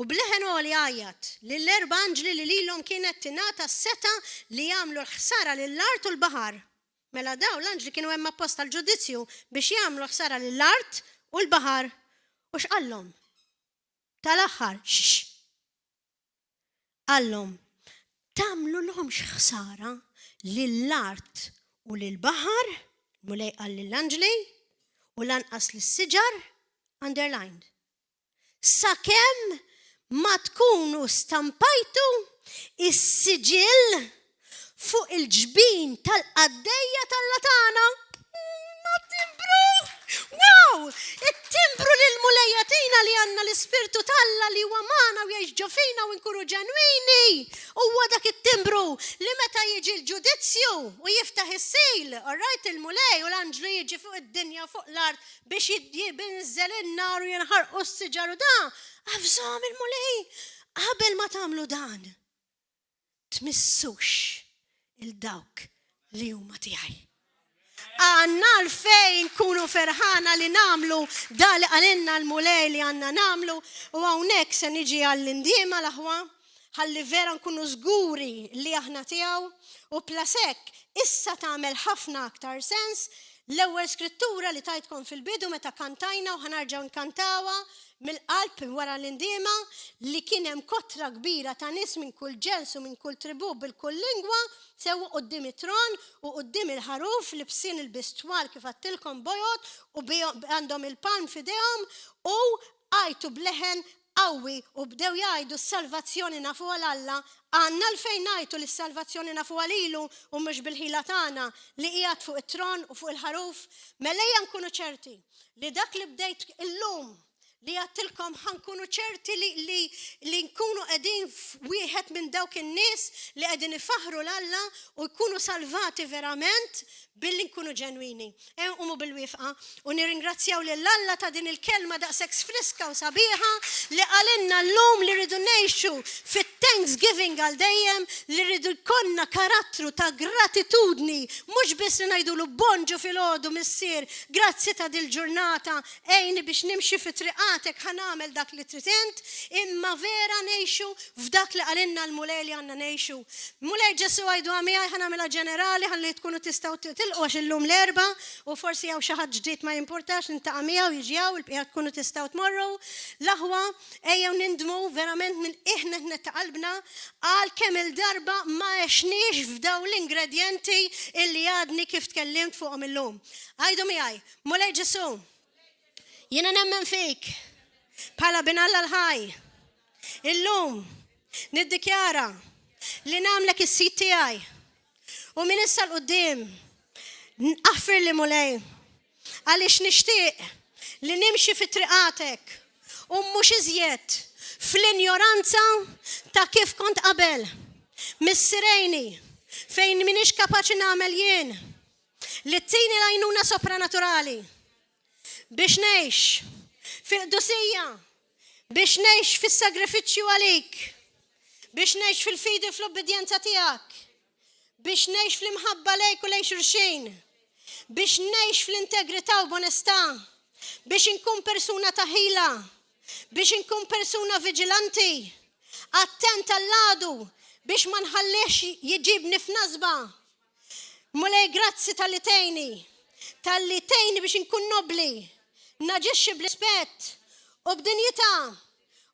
u b'leħen għoli għajjat lill-erba' anġli li lilhom kienet tingħata s-setgħa li jagħmlu l-ħsara lill-art u l-baħar. Mela dawn l-anġli kienu hemm apposta għall-ġudizzju biex jagħmlu l-ħsara lill-art u l-baħar. U x'qallhom? Tal-aħħar, Xx! Qallhom, Tagħmlulhomx ħsara lill-art u lill-baħar, il-Mulej qal lill-anġli, u lanqas lis-siġar, underlined, sakemm ma tkunu stampajtu s-siġill fuq il-ġbin tal-qaddejja t'Alla tagħna. Timbru! Wow! It-timbru li l-Mulej jagħtina li għandna l-Ispirtu t'Alla li huwa magħna u jgħix ġo fina u nkunu ġenwini. Huwa dak it-timbru li meta jiġi l-ġudizzju u jiftaħ is-sil, all right, il-Mulej u l-anġlu jiġi fuq id-dinja fuq l-art biex jinżel in-nar u jinħarqu s-siġar u da, avżahom il-Mulej qabel ma tagħmlu dan. Tmissux 'il dawk li huma tiegħi. Għandna għalfejn nkunu ferħana li nagħmlu da li qalilna l-Mulej li għandna nagħmlu u hawnhekk se niġi għall-indiema l-aħwa ħalli vera nkunu żguri li aħna tiegħu u plus hekk issa tagħmel ħafna aktar sens l-ewwel skrittura li tajtkom fil-bidu meta kantajna u ħa nerġgħu nkantawha mill-qalb wara l-indiema, li kien hemm kotra kbira ta' nies minn kull ġens u minn kull tribù bil-kull lingwa, sewwa quddiem it-tron u quddiem il-Ħaruf, libsin ilbies twal kif għedtilkom bojod u għandhom il-palm f'idejhom u għajtu b'leħen qawwi u bdew jgħidu s-salvazzjoni nafuha 'l Alla, għandna għalfejn ngħajtu li s-salvazzjoni nafuha lilu u mhux bil-ħila tagħna li qiegħed fuq it-tron u fuq il-Ħaruf? Mela ejja nkunu ċerti li dak li bdejt illum li għedtilkom ħa nkunu ċerti li, li, li nkunu qegħdin wieħed minn dawk in-nies li qegħdin ifaħru 'l Alla u jkunu salvati verament billi nkunu ġenwini. Ejja nqumu bil-wieqfa u nirringrazzjaw lil Alla ta' din il-kelma daqshekk friska u sabiħa li qalilna llum li rridu ngħixu fit-thanksgiving għal dejjem, li rridu jkollna karattru ta' gratitudni, mhux biss li ngħidulu bonġu filgħodu Missier, Grazzi ta' dil-ġurnata, għinni biex nimxi fi triqatek ħa nagħmel dak li trid int, imma vera ngħixu f'dak li qalilna l-Mulej li għandna ngħixu. Mulej Ġesù għiduha miegħi ħa nagħmilha ġenerali ħalli tkunu tistgħu titilqu għax illum l-Erbgħa u forsi hawn xi ħadd ġdid ma jimpurtax niltaqa' miegħu jiġi hawn il-bqija tkunu tistgħu tmorru. L-aħwa ejjew nindmu verament mill-qiegħ nett ta' qalbna għal kemm-il darba ma għexniex f'dawn l-ingredjenti illi għadni kif tkellimt fuqhom illum. Għidu miegħi, Mulej Ġesù, jiena nemmen fik bħala bin Alla l-ħaj. Illum niddikjara li nagħmlek is-sid tiegħi. U minn issa 'l quddiem aħfirli Mulej għaliex nixtieq li nimxi fi triqatek u mhux iżjed fl-injoranza ta' kif kont qabel. Missier għinni fejn m'iniex kapaċi nagħmel jien. Li ttini l-għajnuna sopranaturali biex ngħix fil-qdusija, biex ngħix fis-sagrifiċċju għalik, biex ngħix fil-fidi u fl-ubbidjenza tiegħek, biex ngħix fl-imħabba lejk u lejn xulxin, biex ngħix fl-integrità u b'onestà, biex inkun persuna ta' ħila, biex inkun persuna viġilanti, attent għall-għadu biex ma nħallihx jġibni f'nasba. Mulej grazzi talli tgħinni, talli tgħinni biex inkun nobbli, naġixxi b'rispett u b'dinjità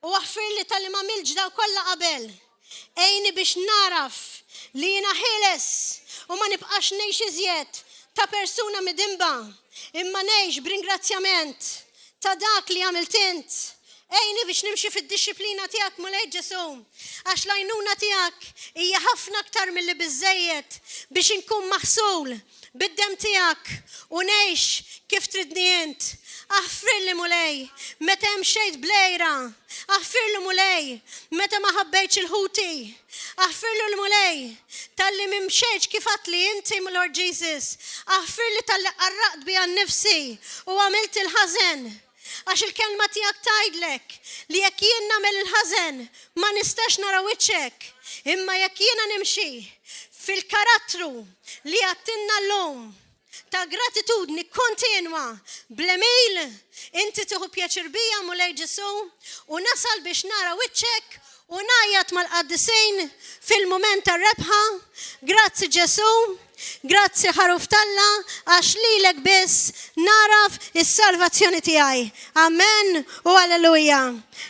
u aħfirli talli m'għamiltx dawn kollha qabel. Għinni biex nagħraf li jiena ħieles u ma nibqax ngħix iżjed ta' persuna midinba, imma ngħix b'ringrazzjament ta' dak li għamilt int. Għinni biex nimxi fid-dixxiplina tiegħek Mulej Ġesù, għax l-għajnuna tiegħek hija ħafna aktar milli biżżejjed biex inkun maħsul bid-demm tiegħek u ngħix kif tridni int. Aħfirli Mulej meta imxejt bl-għira. Aħfirli Mulej meta ma ħabbejtx 'il ħuti. Aħfirlu l-Mulej talli m'imxejtx kif għadtli inti, Lord Jesus. Aħfirli talli qarraqt bija nnifsi u għamilt il-ħażen. Għax il-kelma tiegħek tgħidlek li jekk jien nagħmel il-ħażen ma nistax nara wiċċek, imma jekk jiena nimxi fil-karattru li għadtilna llum ta' gratitudni kontinwa bl-għemil, inti tieħu pjaċir bija, Mulej Ġesù, u nasal biex nara wiċċek u ngħajjat mal-qaddisin fil-mument tar-rebħa. Grazzi Ġesù. Grazzi ħaruf t'Alla għax lilek biss nagħraf is-salvazzjoni tiegħi. Amen u alleluja.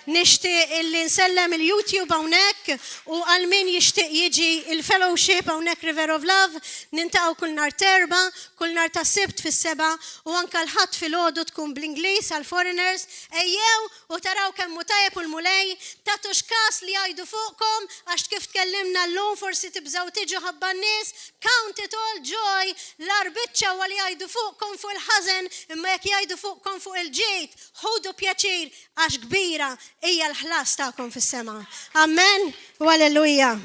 Nixtieq illi nsellem il-YouTube hawnhekk u għal min jixtieq jiġi il-fellowship hawnhekk River of Love nintaqgħu kull nhar t'Erbgħa, kull nhar ta' Sibt fis-sebgħa u anke l-Ħadd filgħodu tkun bl-Ingliż għal foreigners. Ejjew u taraw kemm hu tajjeb u l-Mulej, tagħtux kas li jgħidu fuqkom għax kif tkellimna llum forsi tibżgħu tiġu ħabba n-nies, count it all joy, l-agħar biċċa huwa li jgħidu fuqkom fuq il-ħażen imma jekk jgħidu fuqkom fuq il-ġid, ħudu pjaċir għax kbira hija l-ħlas tagħkom fis-sema. Amen u Alleluja.